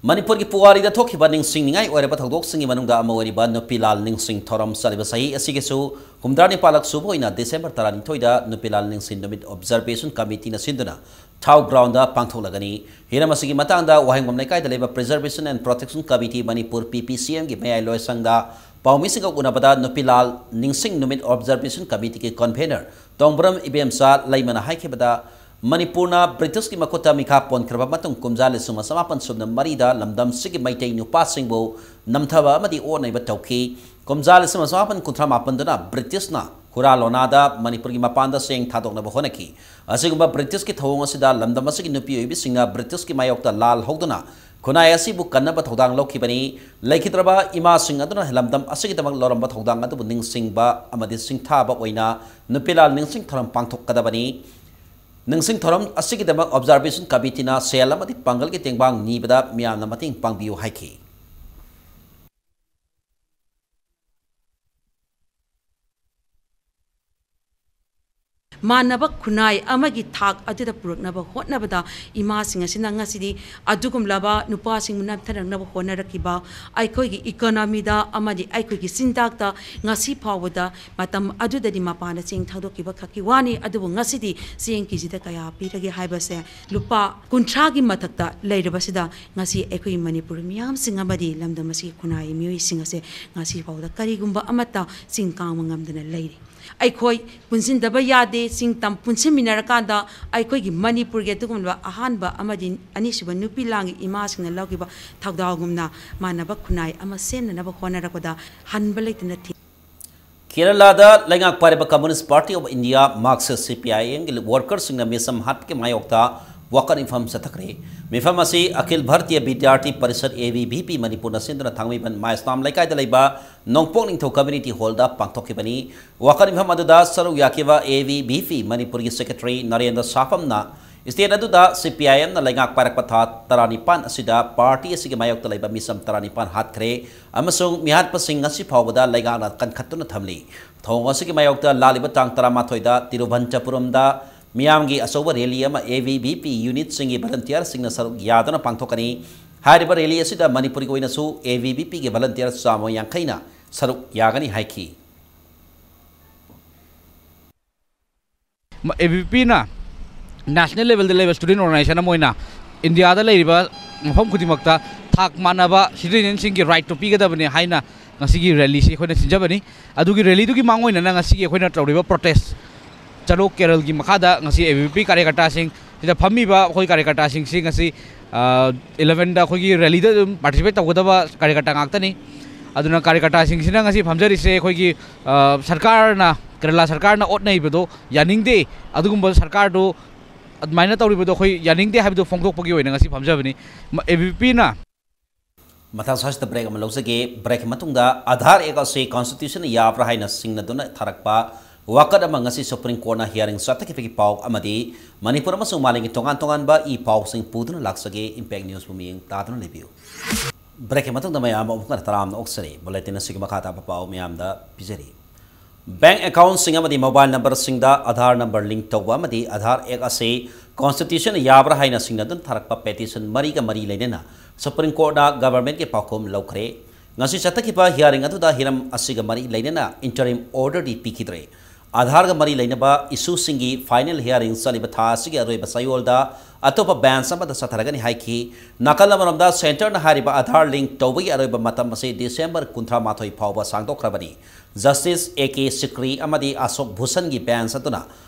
ꯃꯅꯤꯄꯨꯔꯒꯤ ꯄꯨꯋꯥꯔꯤꯗ ꯊꯣꯛꯈꯤꯕ ꯅꯤꯡꯁꯤꯡꯅꯤꯡꯉꯥꯏ ꯑꯣꯏꯔꯕ ꯊꯧꯗꯣꯛꯁꯤꯡꯒꯤ ꯃꯅꯨꯡꯗ ꯑꯃ ꯑꯣꯏꯔꯤꯕ ꯅꯨꯄꯤꯂꯥꯜ ꯅꯤꯡꯁꯤꯡ ꯊꯧꯔꯝ ꯆꯠꯂꯤꯕ ꯆꯍꯤ ꯑꯁꯤꯒꯤꯁꯨ ꯍꯨꯝꯗ꯭ꯔꯥ ꯅꯤꯄꯥꯜꯂꯛ ꯁꯨꯕ ꯑꯣꯏꯅ ꯗꯤꯁꯦꯝꯕꯔ ꯇꯔꯥꯅꯤꯊꯣꯏꯗ ꯅꯨꯄꯤꯂꯥꯜ ꯅꯤꯡꯁꯤꯡ ꯅꯨꯃꯤꯠ ꯑꯣꯕꯖꯔꯕꯦꯁꯟ ꯀꯃꯤꯇꯤꯅ ꯁꯤꯟꯗꯨꯅ ꯊꯥꯎ ꯒ꯭ꯔꯥꯎꯟꯗ ꯄꯥꯡꯊꯣꯛꯂꯒꯅꯤ꯫ ꯍꯤꯔꯝ ꯑꯁꯤꯒꯤ ꯃꯇꯥꯡꯗ ꯋꯥꯍꯦꯡꯕꯝ ꯂꯩꯀꯥꯏꯗ ꯂꯩꯕ Preservation and Protection Committee Manipur, P P C M ꯒꯤ ꯃꯌꯥꯏ ꯂꯣꯏꯁꯪꯗ ꯄꯥꯎꯃꯤꯁꯤꯡꯒ ꯎꯅꯕꯗ ꯅꯨꯄꯤꯂꯥꯜ ꯅꯤꯡꯁꯤꯡ ꯅꯨꯃꯤꯠ ꯑꯣꯕꯖꯔꯕꯦꯁꯟ ꯀꯃꯤꯇꯤꯒꯤ ꯀꯟꯚꯦꯅꯔ ꯇꯣꯡꯕ꯭ꯔꯝ ꯏꯕꯦꯝꯆꯥ ꯂꯩꯃꯅ ꯍꯥꯏꯈꯤꯕꯗ, ꯃꯅꯤꯄꯨꯔꯅ ꯕ꯭ꯔꯤꯇꯤꯁꯀꯤ ꯃꯈꯨꯠꯇ ꯃꯤꯈꯥ ꯄꯣꯟꯈ꯭ꯔꯕ ꯃꯇꯨꯡ ꯀꯨꯝꯖꯥ ꯂꯤꯁꯤꯡ ꯑꯃ ꯆꯃꯥꯄꯟ ꯁꯨꯞꯅ ꯃꯔꯤꯗ ꯂꯝꯗꯝꯁꯤꯒꯤ ꯃꯩꯇꯩ ꯅꯨꯄꯥꯁꯤꯡꯕꯨ ꯅꯝꯊꯕ ꯑꯃꯗꯤ ꯑꯣꯠ ꯅꯩꯕ ꯇꯧꯈꯤ꯫ ꯀꯨꯝꯖꯥ ꯂꯤꯁꯤꯡ ꯑꯃ ꯆꯃꯥꯄꯟ ꯀꯨꯟꯊ꯭ꯔꯥ ꯃꯥꯄꯟꯗꯅ ꯕ꯭ꯔꯤꯇꯤꯁꯅ ꯈꯨꯔꯥ ꯂꯣꯅꯥꯗ ꯃꯅꯤꯄꯨꯔꯒꯤ ꯃꯄꯥꯟꯗ ꯆꯦꯡ ꯊꯥꯗꯣꯛꯅꯕ ꯍꯣꯠꯅꯈꯤ꯫ ꯑꯁꯤꯒꯨꯝꯕ ꯕ꯭ꯔꯤꯇꯤꯁꯀꯤ ꯊꯧꯑꯣꯡ ꯑꯁꯤꯗ ꯂꯝꯗꯝ ꯑꯁꯤꯒꯤ ꯅꯨꯄꯤ ꯑꯣꯏꯕꯤꯁꯤꯡꯅ ꯕ꯭ꯔꯤꯇꯤꯁꯀꯤ ꯃꯥꯌꯣꯛꯇ ꯂꯥꯜ ꯍꯧꯗꯨꯅ ꯈꯨꯟꯅꯥꯏ ꯑꯁꯤꯕꯨ ꯀꯟꯅꯕ ꯊꯧꯗꯥꯡ ꯂꯧꯈꯤꯕꯅꯤ꯫ ꯂꯩꯈꯤꯗ꯭ꯔꯕ ꯏꯃꯥꯁꯤꯡ ꯑꯗꯨꯅ ꯂꯝꯗꯝ ꯑꯁꯤꯒꯤꯗꯃꯛ ꯂꯧꯔꯝꯕ ꯊꯧꯗꯥꯡ ꯑꯗꯨꯕꯨ ꯅꯤꯡꯁꯤꯡꯕ ꯑꯃꯗꯤ ꯁꯤꯡꯊꯥꯕ ꯑꯣꯏꯅ ꯅꯨꯄꯤ ꯂꯥꯜ ꯅꯤꯡꯁꯤꯡ ꯊꯧꯔꯝ ꯄꯥꯡꯊꯣꯛꯀꯗꯕꯅꯤ꯫ ꯅꯤꯡꯁꯤꯡ ꯊꯧꯔꯝ ꯑꯁꯤꯒꯤꯗꯃꯛ ꯑꯣꯕꯖꯥꯔꯕꯦꯁꯟ ꯀꯃꯤꯇꯤꯅ ꯁꯦꯜ ꯑꯃꯗꯤ ꯄꯥꯡꯒꯜꯒꯤ ꯇꯦꯡꯕꯥꯡ ꯅꯤꯕꯗ ꯃꯤꯌꯥꯝꯅ ꯃꯇꯦꯡ ꯄꯥꯡꯕꯤꯌꯨ ꯍꯥꯏꯈꯤ꯫ ꯃꯥꯟꯅꯕ ꯈꯨꯟꯅꯥꯏ ꯑꯃꯒꯤ ꯊꯥꯛ ꯑꯗꯨꯗ ꯄꯨꯔꯛꯅꯕ ꯍꯣꯠꯅꯕꯗ ꯏꯃꯥꯁꯤꯡ ꯑꯁꯤꯅ ꯉꯁꯤꯗꯤ ꯑꯗꯨꯒꯨꯝꯂꯕ ꯅꯨꯄꯥꯁꯤꯡꯕꯨ ꯅꯝꯊꯔꯛꯅꯕ ꯍꯣꯠꯅꯔꯛꯈꯤꯕ, ꯑꯩꯈꯣꯏꯒꯤ ꯏꯀꯣꯅꯣꯃꯤꯗ ꯑꯃꯗꯤ ꯑꯩꯈꯣꯏꯒꯤ ꯆꯤꯟꯖꯥꯛꯇ ꯉꯁꯤ ꯐꯥꯎꯕꯗ, ꯃꯇꯝ ꯑꯗꯨꯗꯗꯤ ꯃꯄꯥꯟꯗ ꯆꯦꯡ ꯊꯥꯗꯣꯛꯈꯤꯕ ꯈꯛꯀꯤ ꯋꯥꯅꯤ, ꯑꯗꯨꯕꯨ ꯉꯁꯤꯗꯤ ꯆꯦꯡ ꯀꯦꯖꯤꯗ ꯀꯌꯥ ꯄꯤꯔꯒꯦ ꯍꯥꯏꯕꯁꯦ ꯂꯨꯄꯥ ꯀꯨꯟꯊ꯭ꯔꯥꯒꯤ ꯃꯊꯛꯇ ꯂꯩꯔꯕꯁꯤꯗ, ꯉꯁꯤ ꯑꯩꯈꯣꯏ ꯃꯅꯤꯄꯨꯔ ꯃꯤꯌꯥꯝꯁꯤꯡ ꯑꯃꯗꯤ ꯂꯝꯗꯝ ꯑꯁꯤꯒꯤ ꯈꯨꯟꯅꯥꯏ ꯃꯤꯑꯣꯏꯁꯤꯡ ꯑꯁꯦ ꯉꯁꯤ ꯐꯥꯎꯕꯗ ꯀꯔꯤꯒꯨꯝꯕ ꯑꯃꯠꯇ ꯆꯤꯡ ꯀꯥꯡꯕ ꯉꯝꯗꯅ ꯂꯩꯔꯤ꯫ ꯑꯩꯈꯣꯏ ꯄꯨꯟꯁꯤꯟꯗꯕ ꯌꯥꯗꯦ꯫ ꯆꯤꯡ ꯇꯝ ꯄꯨꯟꯁꯤꯟꯃꯤꯟꯅꯔꯀꯥꯟꯗ ꯑꯩꯈꯣꯏꯒꯤ ꯃꯅꯤꯄꯨꯔꯒꯤ ꯑꯗꯨꯒꯨꯝꯂꯕ ꯑꯍꯥꯟꯕ ꯑꯃꯗꯤ ꯑꯅꯤꯁꯨꯕ ꯅꯨꯄꯤ ꯂꯥꯟꯒꯤ ꯏꯃꯥꯁꯤꯡꯅ ꯂꯧꯈꯤꯕ ꯊꯧꯗꯥꯡꯒꯨꯝꯅ ꯃꯥꯟꯅꯕ ꯈꯨꯟꯅꯥꯏ ꯑꯃ ꯁꯦꯝꯅꯅꯕ ꯍꯣꯠꯅꯔꯛꯄꯗ ꯍꯟꯕ ꯂꯩꯇꯅ ꯊꯦꯡ- ꯀꯦꯔꯂꯥꯗ ꯂꯩꯉꯥꯛ ꯄꯥꯏꯔꯤꯕ Communist Party of India, Marxist, C P I M ꯒꯤ workerꯁꯤꯡꯅ ꯃꯤꯁꯝ ꯍꯥꯠꯄꯒꯤ ꯃꯥꯌꯣꯛꯇ ꯋꯥꯀꯠ ꯃꯤꯐꯝ ꯆꯠꯊꯈ꯭ꯔꯦ꯫ ꯃꯤꯐꯝ ꯑꯁꯤ ꯑꯈꯤꯜ Bharatiya ꯕꯤꯗ꯭ꯌꯥꯔꯊꯤ parishad, A V B P, ꯃꯅꯤꯄꯨꯔꯅ ꯁꯤꯟꯗꯨꯅ ꯊꯥꯡꯃꯩꯕꯟ ꯃꯥꯏ ꯏꯁꯂꯥꯝ ꯂꯩꯀꯥꯏꯗ ꯂꯩꯕ ꯅꯣꯡꯄꯣꯛ ꯅꯤꯡꯊꯧ community hallꯗ ꯄꯥꯡꯊꯣꯛꯈꯤꯕꯅꯤ꯫ ꯋꯥꯀꯠ ꯃꯤꯐꯝ ꯑꯗꯨꯗ ꯁꯔꯨꯛ ꯌꯥꯈꯤꯕ A V B P ꯃꯅꯤꯄꯨꯔꯒꯤ secretary ꯅꯔꯦꯟꯗ꯭ꯔ ꯁꯥꯐꯝꯅ state ꯑꯗꯨꯗ C P I Mꯅ ꯂꯩꯉꯥꯛ ꯄꯥꯏꯔꯛꯄ ꯊꯥ ꯇꯔꯥꯅꯤꯄꯥꯟ ꯑꯁꯤꯗ party ꯑꯁꯤꯒꯤ ꯃꯥꯌꯣꯛꯇ ꯂꯩꯕ ꯃꯤꯁꯝ ꯇꯔꯥꯅꯤꯄꯥꯟ ꯍꯥꯠꯈ꯭ꯔꯦ ꯑꯃꯁꯨꯡ ꯃꯤꯍꯥꯠꯄꯁꯤꯡ ꯉꯁꯤ ꯐꯥꯎꯕꯗ ꯂꯩꯉꯥꯛꯅ ꯀꯟꯈꯠꯇꯨꯅ ꯊꯝꯂꯤ꯫ ꯊꯧꯑꯣꯡ ꯑꯁꯤꯒꯤ ꯃꯥꯌꯣꯛꯇ ꯂꯥꯛꯂꯤꯕ ꯇꯥꯡ ꯇꯔꯥꯃꯥꯊꯣꯏꯗ ꯇꯤꯔꯨꯚꯟꯆꯄꯨꯔꯝꯗ ꯃꯤꯌꯥꯝꯒꯤ ꯑꯆꯧꯕ rally ꯑꯃ A V B P unitꯁꯤꯡꯒꯤ volunteerꯁꯤꯡꯅ ꯁꯔꯨꯛ ꯌꯥꯗꯨꯅ ꯄꯥꯡꯊꯣꯛꯀꯅꯤ꯫ ꯍꯥꯏꯔꯤꯕ rally ꯑꯁꯤꯗ ꯃꯅꯤꯄꯨꯔꯒꯤ ꯑꯣꯏꯅꯁꯨ A V B Pꯒꯤ volunteer ꯆꯥꯝꯃ ꯌꯥꯡꯈꯩꯅ ꯁꯔꯨꯛ ꯌꯥꯒꯅꯤ ꯍꯥꯏꯈꯤ꯫ ꯑꯦ ꯕꯤ ꯄꯤꯅ national levelꯗ ꯂꯩꯕ student organization ꯑꯃ ꯑꯣꯏꯅ ꯏꯟꯗꯤꯌꯥꯗ ꯂꯩꯔꯤꯕ ꯃꯐꯝ ꯈꯨꯗꯤꯡꯃꯛꯇ ꯊꯥꯛ ꯃꯥꯟꯅꯕ citizenꯁꯤꯡꯒꯤ rightꯇꯣ ꯄꯤꯒꯗꯕꯅꯤ ꯍꯥꯏꯅ ꯉꯁꯤꯒꯤ rallyꯁꯤ ꯑꯩꯈꯣꯏꯅ ꯁꯤꯟꯖꯕꯅꯤ꯫ ꯑꯗꯨꯒꯤ rallyꯗꯨꯒꯤ ꯃꯥꯡꯑꯣꯏꯅꯅ ꯉꯁꯤꯒꯤ ꯑꯩꯈꯣꯏꯅ ꯇꯧꯔꯤꯕ protest, ꯆꯂꯣ ꯀꯦꯔꯜꯒꯤ ꯃꯈꯥꯗ ꯉꯁꯤ ꯑꯦ ꯕꯤ ꯄꯤ ꯀꯥꯔꯌꯀꯔꯇꯥꯁꯤꯡ, ꯁꯤꯗ ꯐꯝꯃꯤꯕ ꯑꯩꯈꯣꯏ ꯀꯥꯔꯌꯀꯔꯇꯥꯁꯤꯡꯁꯤ ꯉꯁꯤ, ꯑ, elevenꯗ ꯑꯩꯈꯣꯏꯒꯤ rallyꯗ ꯑꯗꯨꯝ participate ꯇꯧꯒꯗꯕ ꯀꯥꯔꯌꯀꯔꯇꯥ ꯉꯥꯛꯇꯅꯤ꯫ ꯑꯗꯨꯅ ꯀꯥꯔꯌꯀꯔꯇꯥꯁꯤꯡꯁꯤꯅ ꯉꯁꯤ ꯐꯝꯖꯔꯤꯁꯦ ꯑꯩꯈꯣꯏꯒꯤ, ꯑ, ꯁꯔꯀꯥꯔꯅ ꯀꯦꯔꯂꯥ ꯁꯔꯀꯥꯔꯅ ꯑꯣꯠ ꯅꯩꯕꯗꯣ ꯌꯥꯅꯤꯡꯗꯦ꯫ ꯑꯗꯨꯒꯨꯝꯕ ꯁꯔꯀꯥꯔꯗꯣ ꯑꯗꯨꯃꯥꯏꯅ ꯇꯧꯔꯤꯕꯗꯣ ꯑꯩꯈꯣꯏ ꯌꯥꯅꯤꯡꯗꯦ ꯍꯥꯏꯕꯗꯣ ꯐꯣꯡꯗꯣꯛꯄꯒꯤ ꯑꯣꯏꯅ ꯉꯁꯤ ꯐꯝꯖꯕꯅꯤ꯫ ꯑꯦ ꯕꯤ ꯄꯤꯅ ꯃꯊꯪ ꯁ꯭ꯋꯥꯏꯁꯤꯗ ꯕ꯭ꯔꯦꯛ ꯑꯃ ꯂꯧꯖꯒꯦ꯫ ꯕ꯭ꯔꯦꯛꯀꯤ ꯃꯇꯨꯡꯗ ꯑꯥꯙꯥꯔ ꯑꯦꯛ ꯑꯁꯤ ꯀꯣꯟꯁꯇꯤꯇ꯭ꯌꯨꯁꯟꯅ ꯌꯥꯕ꯭ꯔꯥ ꯍꯥꯏꯅ ꯁꯤꯡꯅꯗꯨꯅ ꯊꯥꯔꯛꯄ ꯋꯥꯀꯠ ꯑꯃ ꯉꯁꯤ ꯁꯨꯄ꯭ꯔꯤꯝ ꯀꯣꯔꯠꯅ ꯍꯤꯌꯥꯔꯤꯡ ꯆꯠꯊꯈꯤꯕꯒꯤ ꯄꯥꯎ ꯑꯃꯗꯤ ꯃꯅꯤꯄꯨꯔ ꯑꯃꯁꯨꯡ ꯃꯥꯂꯦꯝꯒꯤ ꯇꯣꯉꯥꯟ ꯇꯣꯉꯥꯟꯕ ꯏ ꯄꯥꯎꯁꯤꯡ ꯄꯨꯗꯨꯅ ꯂꯥꯛꯆꯒꯦ꯫ ꯏꯝꯄꯦꯛ ꯅ꯭ꯌꯨꯁꯄꯨ ꯃꯤꯠꯌꯦꯡ ꯇꯥꯗꯨꯅ ꯂꯩꯕꯤꯌꯨ꯫ ꯕ꯭ꯔꯦꯛꯀꯤ ꯃꯇꯨꯡꯗ ꯃꯌꯥꯝ ꯑꯃꯨꯛ ꯍꯟꯅ ꯇꯔꯥꯝꯅ ꯑꯣꯛꯆꯔꯤ꯫ ꯕꯨꯂꯦꯇꯤꯟ ꯑꯁꯤꯒꯤ ꯃꯈꯥ ꯇꯥꯕ ꯄꯥꯎ ꯃꯌꯥꯝꯗ ꯄꯤꯖꯔꯤ꯫ ꯕꯦꯡꯛ ꯑꯦꯀꯥꯎꯟꯁꯤꯡ ꯑꯃꯗꯤ ꯃꯣꯕꯥꯏꯜ ꯅꯝꯕꯔꯁꯤꯡꯗ ꯑꯥꯙꯥꯔ ꯅꯝꯕꯔ ꯂꯤꯡꯛ ꯇꯧꯕ ꯑꯃꯗꯤ ꯑꯥꯙꯥꯔ ꯑꯦꯛ ꯑꯁꯤ ꯀꯣꯟꯁꯇꯤꯇ꯭ꯌꯨꯁꯟ ꯌꯥꯕ꯭ꯔꯥ ꯍꯥꯏꯅ ꯁꯤꯡꯅꯗꯨꯅ ꯊꯥꯔꯛꯄ ꯄꯦꯇꯤꯁꯟ ꯃꯔꯤꯒ ꯃꯔꯤ ꯂꯩꯅꯅ ꯁꯨꯄ꯭ꯔꯤꯝ ꯀꯣꯔꯠꯅ ꯒꯚꯔꯟꯃꯦꯟꯠꯀꯤ ꯄꯥꯎꯈꯨꯝ ꯂꯧꯈ꯭ꯔꯦ꯫ ꯉꯁꯤ ꯆꯠꯊꯈꯤꯕ ꯍꯤꯌꯥꯔꯤꯡ ꯑꯗꯨꯗ ꯍꯤꯔꯝ ꯑꯁꯤꯒ ꯃꯔꯤ ꯂꯩꯅꯅ ꯏꯟꯇꯔꯤꯝ ꯑꯣꯔꯗꯔꯗꯤ ꯄꯤꯈꯤꯗ꯭ꯔꯦ꯫ ꯑꯥꯙꯥꯔꯒ ꯃꯔꯤ ꯂꯩꯅꯕ ꯏꯁꯨꯁꯤꯡꯒꯤ ꯐꯥꯏꯅꯦꯜ ꯍꯤꯌꯥꯔꯤꯡ ꯆꯠꯂꯤꯕ ꯊꯥ ꯑꯁꯤꯒꯤ ꯑꯔꯣꯏꯕ ꯆꯌꯣꯜꯗ ꯑꯇꯣꯞꯄ ꯕꯦꯟꯆ ꯑꯃꯗ ꯆꯠꯊꯔꯒꯅꯤ ꯍꯥꯏꯈꯤ꯫ ꯅꯥꯀꯜ ꯑꯃꯔꯣꯝꯗ ꯁꯦꯟꯇꯔꯅ ꯍꯥꯏꯔꯤꯕ ꯑꯥꯙꯥꯔ ꯂꯤꯡꯛ ꯇꯧꯕꯒꯤ ꯑꯔꯣꯏꯕ ꯃꯇꯝ ꯑꯁꯤ ꯗꯤꯁꯦꯝꯕꯔ ꯀꯨꯟꯊ꯭ꯔꯥ ꯃꯥꯊꯣꯏ ꯐꯥꯎꯕ ꯁꯥꯡꯗꯣꯛꯈ꯭ꯔꯕꯅꯤ꯫ ꯖꯁꯇꯤꯁ ꯑꯦ ꯀꯦ ꯁꯤꯀ꯭ꯔꯤ ꯑꯃꯗꯤ ꯑꯁꯣꯛ ꯚꯨꯁꯟꯒꯤ ꯕꯦꯟꯆ ꯑꯗꯨꯅ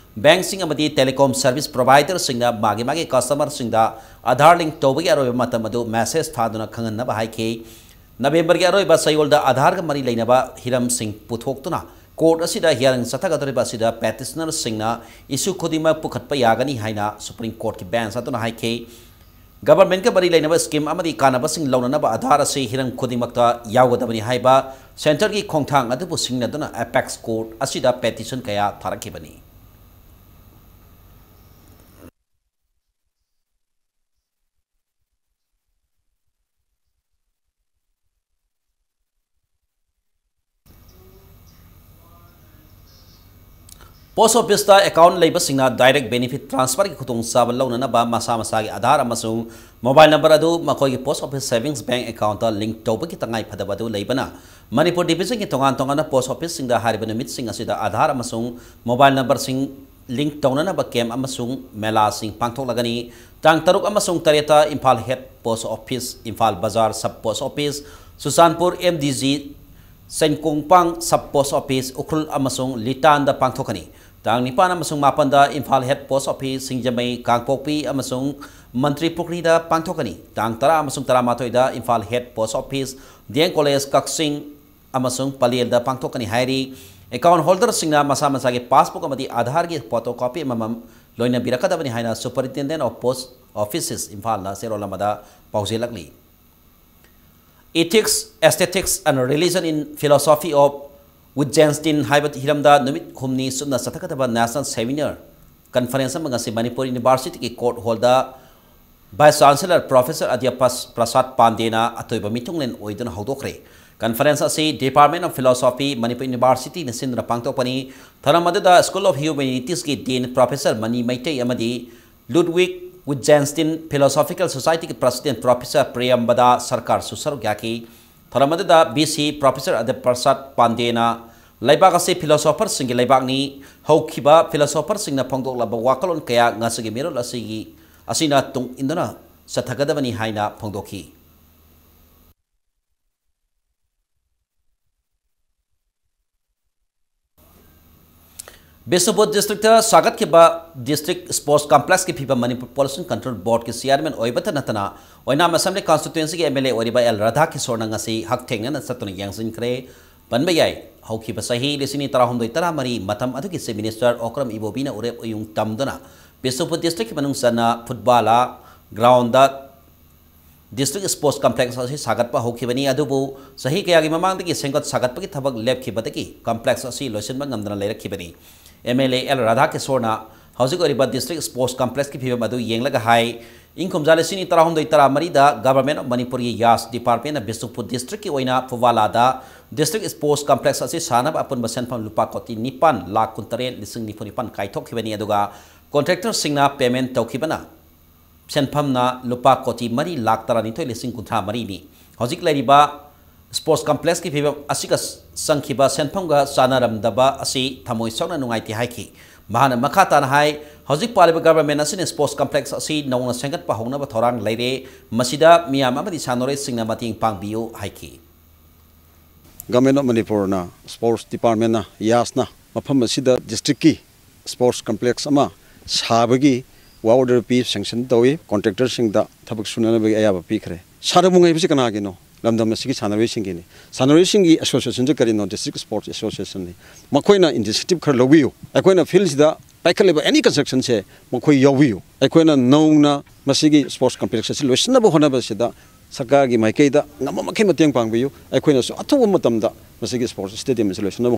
ꯕꯦꯡꯛꯁꯤꯡ ꯑꯃꯗꯤ ꯇꯦꯂꯤꯀꯣꯝ ꯁꯔꯚꯤꯁ ꯄ꯭ꯔꯣꯚꯥꯏꯗꯔꯁꯤꯡꯗ ꯃꯥꯒꯤ ꯃꯥꯒꯤ ꯀꯁꯇꯃꯔꯁꯤꯡꯗ ꯑꯥꯙꯥꯔ ꯂꯤꯡꯛ ꯇꯧꯕꯒꯤ ꯑꯔꯣꯏꯕ ꯃꯇꯝ ꯑꯗꯨ ꯃꯦꯁꯦꯖ ꯊꯥꯗꯨꯅ ꯈꯪꯍꯟꯅꯕ ꯍꯥꯏꯈꯤ꯫ ꯅꯕꯦꯝꯕꯔꯒꯤ ꯑꯔꯣꯏꯕ ꯆꯌꯣꯜꯗ ꯑꯥꯙꯥꯔꯒ ꯃꯔꯤ ꯂꯩꯅꯕ ꯍꯤꯔꯝꯁꯤꯡ ꯄꯨꯊꯣꯛꯇꯨꯅ ꯀꯣꯔꯠ ꯑꯁꯤꯗ ꯍꯤꯌꯥꯔꯤꯡ ꯆꯠꯊꯒꯗꯧꯔꯤꯕ ꯑꯁꯤꯗ ꯄꯦꯇꯤꯁꯅꯔꯁꯤꯡꯅ ꯏꯁꯨ ꯈꯨꯗꯤꯡꯃꯛ ꯄꯨꯈꯠꯄ ꯌꯥꯒꯅꯤ ꯍꯥꯏꯅ ꯁꯨꯄ꯭ꯔꯤꯝ ꯀꯣꯔꯠꯀꯤ ꯕꯦꯟꯆ ꯑꯗꯨꯅ ꯍꯥꯏꯈꯤ꯫ ꯒꯚꯔꯟꯃꯦꯟꯠꯀ ꯃꯔꯤ ꯂꯩꯅꯕ ꯁ꯭ꯀꯤꯝ ꯑꯃꯗꯤ ꯀꯥꯟꯅꯕꯁꯤꯡ ꯂꯧꯅꯅꯕ ꯑꯥꯙꯥꯔ ꯑꯁꯤ ꯍꯤꯔꯝ ꯈꯨꯗꯤꯡꯃꯛꯇ ꯌꯥꯎꯒꯗꯕꯅꯤ ꯍꯥꯏꯕ ꯁꯦꯟꯇꯔꯒꯤ ꯈꯣꯡꯊꯥꯡ ꯑꯗꯨꯕꯨ ꯁꯤꯡꯅꯗꯨꯅ ꯑꯦꯄꯦꯛꯁ ꯀꯣꯔꯠ ꯑꯁꯤꯗ ꯄꯦꯇꯤꯁꯟ ꯀꯌꯥ ꯊꯥꯔꯛꯈꯤꯕꯅꯤ꯫ ꯄꯣꯁ ꯑꯣꯐꯤꯁꯇ ꯑꯦꯀꯥꯎꯟ ꯂꯩꯕꯁꯤꯡꯅ ꯗꯥꯏꯔꯦꯛ ꯕꯦꯅꯤꯐꯤꯠ ꯇ꯭ꯔꯥꯟꯁꯐꯔꯒꯤ ꯈꯨꯗꯣꯡꯆꯥꯕ ꯂꯧꯅꯅꯕ ꯃꯁꯥ ꯃꯁꯥꯒꯤ ꯑꯥꯙꯥꯔ ꯑꯃꯁꯨꯡ ꯃꯣꯕꯥꯏꯜ ꯅꯝꯕꯔ ꯑꯗꯨ ꯃꯈꯣꯏꯒꯤ post office savings bank account link ꯇꯧꯕꯒꯤ ꯇꯉꯥꯏꯐꯗꯕ ꯑꯗꯨ ꯂꯩꯕꯅ ꯃꯅꯤꯄꯨꯔ ꯗꯤꯚꯤꯖꯟꯒꯤ ꯇꯣꯉꯥꯟ ꯇꯣꯉꯥꯟꯕ ꯄꯣꯁ ꯑꯣꯐꯤꯁꯁꯤꯡꯗ ꯍꯥꯏꯔꯤꯕ ꯅꯨꯃꯤꯠꯁꯤꯡ ꯑꯁꯤꯗ ꯑꯥꯙꯥꯔ ꯑꯃꯁꯨꯡ ꯃꯣꯕꯥꯏꯜ ꯅꯝꯕꯔꯁꯤꯡ ꯂꯤꯡꯛ ꯇꯧꯅꯅꯕ ꯀꯦꯝꯞ ꯑꯃꯁꯨꯡ ꯃꯦꯂꯥꯁꯤꯡ ꯄꯥꯡꯊꯣꯛꯂꯒꯅꯤ꯫ ꯇꯥꯡ ꯇꯔꯨꯛ ꯑꯃꯁꯨꯡ ꯇꯔꯦꯠꯇ Imphal head post office, Imphal Bazar sub post office, Churachandpur M D G, Chengkongpang sub post office, Ukhrul ꯑꯃꯁꯨꯡ ꯂꯤꯇꯥꯟꯗ ꯄꯥꯡꯊꯣꯛꯀꯅꯤ꯫ ꯇꯥꯡ ꯅꯤꯄꯥꯟ ꯑꯃꯁꯨꯡ ꯃꯥꯄꯟꯗ Imphal head post office, Singjamei, Kangpokpi ꯑꯃꯁꯨꯡ ꯃꯟꯇ꯭ꯔꯤ ꯄꯨꯈ꯭ꯔꯤꯗ ꯄꯥꯡꯊꯣꯛꯀꯅꯤ꯫ ꯇꯥꯡ ꯇꯔꯥ ꯑꯃꯁꯨꯡ ꯇꯔꯥꯃꯥꯊꯣꯏꯗ Imphal head post office, D M college, Kakching, ꯑꯃꯁꯨꯡ ꯄꯂꯦꯜꯗ ꯄꯥꯡꯊꯣꯛꯀꯅꯤ ꯍꯥꯏꯔꯤ꯫ ꯑꯦꯀꯥꯎꯟ ꯍꯣꯜꯗꯔꯁꯤꯡꯅ ꯃꯁꯥ ꯃꯁꯥꯒꯤ ꯄꯥꯁꯕꯨꯛ ꯑꯃꯗꯤ ꯑꯥꯙꯥꯔꯒꯤ ꯐꯣꯇꯣ ꯀꯣꯄꯤ ꯑꯃꯃꯝ ꯂꯣꯏꯅꯕꯤꯔꯛꯀꯗꯕꯅꯤ ꯍꯥꯏꯅ Superintendent of Post Offices ꯏꯝꯐꯥꯜꯅ ꯆꯦꯔꯣꯜ ꯑꯃꯗ ꯄꯥꯎꯖꯦꯜꯂꯛꯂꯤ꯫ Ethics, Aesthetics and Religion in Philosophy of Wittgenstein ꯍꯥꯏꯕ ꯍꯤꯔꯝꯗ ꯅꯨꯃꯤꯠ ꯍꯨꯝꯅꯤ ꯆꯨꯞꯅ ꯆꯠꯊꯒꯗꯕ National Seminar Conference ꯑꯃ ꯉꯁꯤ ꯃꯅꯤꯄꯨꯔ ꯌꯨꯅꯤꯚꯔꯁꯤꯇꯤꯒꯤ ꯀꯣꯔꯠ ꯍꯣꯜꯗ Vice Chancellor Professor ꯑꯗ꯭ꯌ ꯄ꯭ꯔꯁꯥꯗ ꯄꯥꯟꯗꯦꯅ ꯑꯇꯣꯏꯕ ꯃꯤꯊꯨꯡꯂꯦꯟ ꯑꯣꯏꯗꯨꯅ ꯍꯧꯗꯣꯛꯈ꯭ꯔꯦ꯫ Conference ꯑꯁꯤ Department of Philosophy, ꯃꯅꯤꯄꯨꯔ ꯌꯨꯅꯤꯚꯔꯁꯤꯇꯤꯅ ꯁꯤꯟꯗꯨꯅ ꯄꯥꯡꯊꯣꯛꯄꯅꯤ꯫ ꯊꯧꯔꯝ ꯑꯗꯨꯗ School of Humanities ꯀꯤ Dean Professor ꯃꯅꯤ ꯃꯩꯇꯩ ꯑꯃꯗꯤ Ludwig Wittgenstein Philosophical Society ꯒꯤ President Professor ꯄ꯭ꯔꯤꯌꯝꯕꯗꯥ ꯁꯔꯀꯥꯔꯁꯨ ꯁꯔꯨꯛ ꯌꯥꯈꯤ꯫ ꯊꯧꯔꯝ ꯑꯗꯨꯗ V C Professor ꯑꯗ꯭ꯌ ꯄ꯭ꯔꯁꯥꯗ ꯄꯥꯟꯗꯦꯅ ꯂꯩꯕꯥꯛ ꯑꯁꯤ philosopher ꯁꯤꯡꯒꯤ ꯂꯩꯕꯥꯛꯅꯤ, ꯍꯧꯈꯤꯕ philosopher ꯁꯤꯡꯅ ꯐꯣꯡꯗꯣꯛꯂꯕ ꯋꯥꯈꯜꯂꯣꯟ ꯀꯌꯥ ꯉꯁꯤꯒꯤ ꯃꯤꯔꯣꯜ ꯑꯁꯤꯒꯤ, ꯑꯁꯤꯅ ꯇꯨꯡ ꯏꯟꯗꯨꯅ ꯆꯠꯊꯒꯗꯕꯅꯤ ꯍꯥꯏꯅ ꯐꯣꯡꯗꯣꯛꯈꯤ꯫ ꯕꯤꯁꯅꯨꯄꯨꯔ ꯗꯤꯁꯇ꯭ꯔꯤꯛꯇ ꯁꯥꯒꯠꯈꯤꯕ ꯗꯤꯁꯇ꯭ꯔꯤꯛ ꯁ꯭ꯄꯣꯔꯠꯁ ꯀꯝꯄ꯭ꯂꯦꯛꯁꯀꯤ ꯐꯤꯕꯝ ꯃꯅꯤꯄꯨꯔ ꯄꯣꯂꯨꯁꯟ ꯀꯟꯇ꯭ꯔꯣꯜ ꯕꯣꯔꯗꯀꯤ ꯆꯤꯌꯥꯔꯃꯦꯟ ꯑꯣꯏꯕꯇ ꯅꯠꯇꯅ ꯑꯣꯏꯅꯥꯝ ꯑꯦꯁꯦꯝꯕ꯭ꯂꯤ ꯀꯟꯁꯇꯤꯇ꯭ꯋꯦꯟꯁꯤꯒꯤ ꯑꯦꯝ ꯑꯦꯜ ꯑꯦ ꯑꯣꯏꯔꯤꯕ ꯑꯦꯜ ꯔꯥꯙꯥ ꯀꯤꯁꯣꯔꯅ ꯉꯁꯤ ꯍꯛꯊꯦꯡꯅꯅ ꯆꯠꯇꯨꯅ ꯌꯦꯡꯁꯤꯟꯈ꯭ꯔꯦ꯫ ꯄꯟꯕ ꯌꯥꯏ, ꯍꯧꯈꯤꯕ ꯆꯍꯤ ꯂꯤꯁꯤꯡ ꯑꯅꯤ ꯇꯔꯥꯍꯨꯝꯗꯣꯏ ꯇꯔꯥꯃꯔꯤ ꯃꯇꯝ ꯑꯗꯨꯒꯤ ꯆꯤꯐ ꯃꯤꯅꯤꯁꯇꯔ ꯑꯣꯀ꯭ꯔꯝ ꯏꯕꯣꯕꯤꯅ ꯎꯔꯦꯞ ꯎꯌꯨꯡ ꯇꯝꯗꯨꯅ ꯕꯤꯁꯅꯨꯄꯨꯔ ꯗꯤꯁꯇ꯭ꯔꯤꯛꯀꯤ ꯃꯅꯨꯡ ꯆꯟꯅ football ground district sports complex ꯑꯁꯤ ꯁꯥꯒꯠꯄ ꯍꯧꯈꯤꯕꯅꯤ꯫ ꯑꯗꯨꯕꯨ ꯆꯍꯤ ꯀꯌꯥꯒꯤ ꯃꯃꯥꯡꯗꯒꯤ ꯁꯦꯝꯒꯠ ꯁꯥꯒꯠꯄꯒꯤ ꯊꯕꯛ ꯂꯦꯞꯈꯤꯕꯗꯒꯤ ꯀꯝꯄ꯭ꯂꯦꯛꯁ ꯑꯁꯤ ꯂꯣꯏꯁꯤꯟꯕ ꯉꯝꯗꯅ ꯂꯩꯔꯛꯈꯤꯕꯅꯤ꯫ M L A L Radha ꯀꯤꯁꯣꯔꯅ ꯍꯧꯖꯤꯛ ꯑꯣꯏꯔꯤꯕ ꯗꯤꯁꯇ꯭ꯔꯤꯛ ꯁ꯭ꯄꯣꯔꯠꯁ ꯀꯝꯄ꯭ꯂꯦꯛꯁꯀꯤ ꯐꯤꯕꯝ ꯑꯗꯨ ꯌꯦꯡꯂꯒ ꯍꯥꯏ, ꯏꯪ ꯀꯨꯝꯖꯥ ꯂꯤꯁꯤꯡ ꯑꯅꯤ ꯇꯔꯥꯍꯨꯝꯗꯣꯏ ꯇꯔꯥꯃꯔꯤꯗ Government of ꯃꯅꯤꯄꯨꯔꯒꯤ ꯌꯥꯁ ꯗꯤꯄꯥꯔꯠꯃꯦꯟꯅ ꯕꯤꯁꯅꯨꯄꯨꯔ ꯗꯤꯁꯇ꯭ꯔꯤꯛꯀꯤ ꯑꯣꯏꯅ ꯐꯨꯕꯥꯂꯥꯗ ꯗꯤꯁꯇ꯭ꯔꯤꯛ ꯁ꯭ꯄꯣꯔꯠꯁ ꯀꯝꯄ꯭ꯂꯦꯛꯁ ꯑꯁꯤ ꯁꯥꯅꯕ ꯑꯄꯨꯟꯕ ꯁꯦꯟꯐꯝ ꯂꯨꯄꯥ ꯀꯣꯇꯤ ꯅꯤꯄꯥꯟ ꯂꯥꯈ ꯀꯨꯟꯇꯔꯦꯠ ꯂꯤꯁꯤꯡ ꯅꯤꯐꯨ ꯅꯤꯄꯥꯟ ꯀꯥꯏꯊꯣꯛꯈꯤꯕꯅꯤ꯫ ꯑꯗꯨꯒ ꯀꯣꯟꯇ꯭ꯔꯦꯛꯇꯔꯁꯤꯡꯅ ꯄꯦꯃꯦꯟ ꯇꯧꯈꯤꯕꯅ ꯁꯦꯟꯐꯝꯅ ꯂꯨꯄꯥ ꯀꯣꯇꯤ ꯃꯔꯤ ꯂꯥꯈ ꯇꯔꯥꯅꯤꯊꯣꯏ ꯂꯤꯁꯤꯡ ꯀꯨꯟꯊ꯭ꯔꯥ ꯃꯔꯤꯅꯤ꯫ ꯍꯧꯖꯤꯛ ꯂꯩꯔꯤꯕ ꯁ꯭ꯄꯣꯔꯠꯁ ꯀꯝꯄ꯭ꯂꯦꯛꯁꯀꯤ ꯐꯤꯕꯝ ꯑꯁꯤꯒ ꯆꯪꯈꯤꯕ ꯁꯦꯟꯐꯝꯒ ꯆꯥꯟꯅꯔꯝꯗꯕ ꯑꯁꯤ ꯊꯃꯣꯏ ꯁꯣꯛꯅ ꯅꯨꯡꯉꯥꯏꯇꯦ ꯍꯥꯏꯈꯤ꯫ ꯃꯍꯥꯛꯅ ꯃꯈꯥ ꯇꯥꯅ ꯍꯥꯏ, ꯍꯧꯖꯤꯛ ꯄꯥꯜꯂꯤꯕ ꯒꯚꯔꯟꯃꯦꯟꯠ ꯑꯁꯤꯅ ꯁ꯭ꯄꯣꯔꯠꯁ ꯀꯝꯄ꯭ꯂꯦꯛꯁ ꯑꯁꯤ ꯅꯧꯅ ꯁꯦꯝꯒꯠꯄ ꯍꯧꯅꯕ ꯊꯧꯔꯥꯡ ꯂꯩꯔꯦ꯫ ꯃꯁꯤꯗ ꯃꯤꯌꯥꯝ ꯑꯃꯗꯤ ꯁꯥꯟꯅꯔꯣꯏꯁꯤꯡꯅ ꯃꯇꯦꯡ ꯄꯥꯡꯕꯤꯌꯨ ꯍꯥꯏꯈꯤ꯫ Government of ꯃꯅꯤꯄꯨꯔꯅ, ꯁ꯭ꯄꯣꯔꯠꯁ ꯗꯤꯄꯥꯔꯠꯃꯦꯟꯠꯅ, ꯌꯥꯁꯅ ꯃꯐꯝ ꯑꯁꯤꯗ ꯗꯤꯁꯇ꯭ꯔꯤꯛꯀꯤ ꯁ꯭ꯄꯣꯔꯠꯁ ꯀꯝꯄ꯭ꯂꯦꯛꯁ ꯑꯃ ꯁꯥꯕꯒꯤ ꯋꯥꯔꯛ ꯑꯣꯔꯗꯔ ꯄꯤ, ꯁꯦꯡꯁꯟ ꯇꯧꯏ, ꯀꯣꯟꯇ꯭ꯔꯦꯛꯇꯔꯁꯤꯡꯗ ꯊꯕꯛ ꯁꯨꯅꯅꯕꯒꯤ ꯑꯌꯥꯕ ꯄꯤꯈ꯭ꯔꯦ꯫ ꯁꯥꯔꯝꯃꯨ ꯍꯥꯏꯕꯁꯤ ꯀꯅꯥꯒꯤꯅꯣ? ꯂꯝꯗꯝ ꯑꯁꯤꯒꯤ ꯁꯥꯟꯅꯔꯣꯏꯁꯤꯡꯒꯤꯅꯤ꯫ ꯁꯥꯟꯅꯔꯣꯏꯁꯤꯡꯒꯤ ꯑꯦꯁꯣꯁꯤꯌꯦꯁꯟꯁꯦ ꯀꯔꯤꯅꯣ? ꯗꯤꯁꯇ꯭ꯔꯤꯛ ꯁ꯭ꯄꯣꯔꯠꯁ ꯑꯦꯁꯣꯁꯤꯌꯦꯁꯟꯅꯤ꯫ ꯃꯈꯣꯏꯅ ꯏꯅꯤꯁꯤꯌꯦꯇꯤꯚ ꯈꯔ ꯂꯧꯕꯤꯌꯨ꯫ ꯑꯩꯈꯣꯏꯅ ꯐꯤꯜꯁꯤꯗ ꯄꯥꯏꯈꯠꯂꯤꯕ ꯑꯦꯅꯤ ꯀꯟꯁꯇ꯭ꯔꯛꯁꯟꯁꯦ ꯃꯈꯣꯏ ꯌꯥꯎꯕꯤꯌꯨ꯫ ꯑꯩꯈꯣꯏꯅ ꯅꯧꯅ ꯃꯁꯤꯒꯤ ꯁ꯭ꯄꯣꯔꯠꯁ ꯀꯝꯄ꯭ꯂꯦꯛꯁ ꯑꯁꯤ ꯂꯣꯏꯁꯤꯟꯅꯕ ꯍꯣꯠꯅꯕꯁꯤꯗ ꯁꯔꯀꯥꯔꯒꯤ ꯃꯥꯏꯀꯩꯗ ꯉꯝꯕ ꯃꯈꯩ ꯃꯇꯦꯡ ꯄꯥꯡꯕꯤꯌꯨ꯫ ꯑꯩꯈꯣꯏꯅꯁꯨ ꯑꯊꯨꯕ ꯃꯇꯝꯗ ꯃꯁꯤꯒꯤ ꯁ꯭ꯄꯣꯔꯠꯁ ꯁ꯭ꯇꯦꯗꯤꯌꯝ ꯑꯁꯤ ꯂꯣꯏꯁꯤꯟꯅꯕ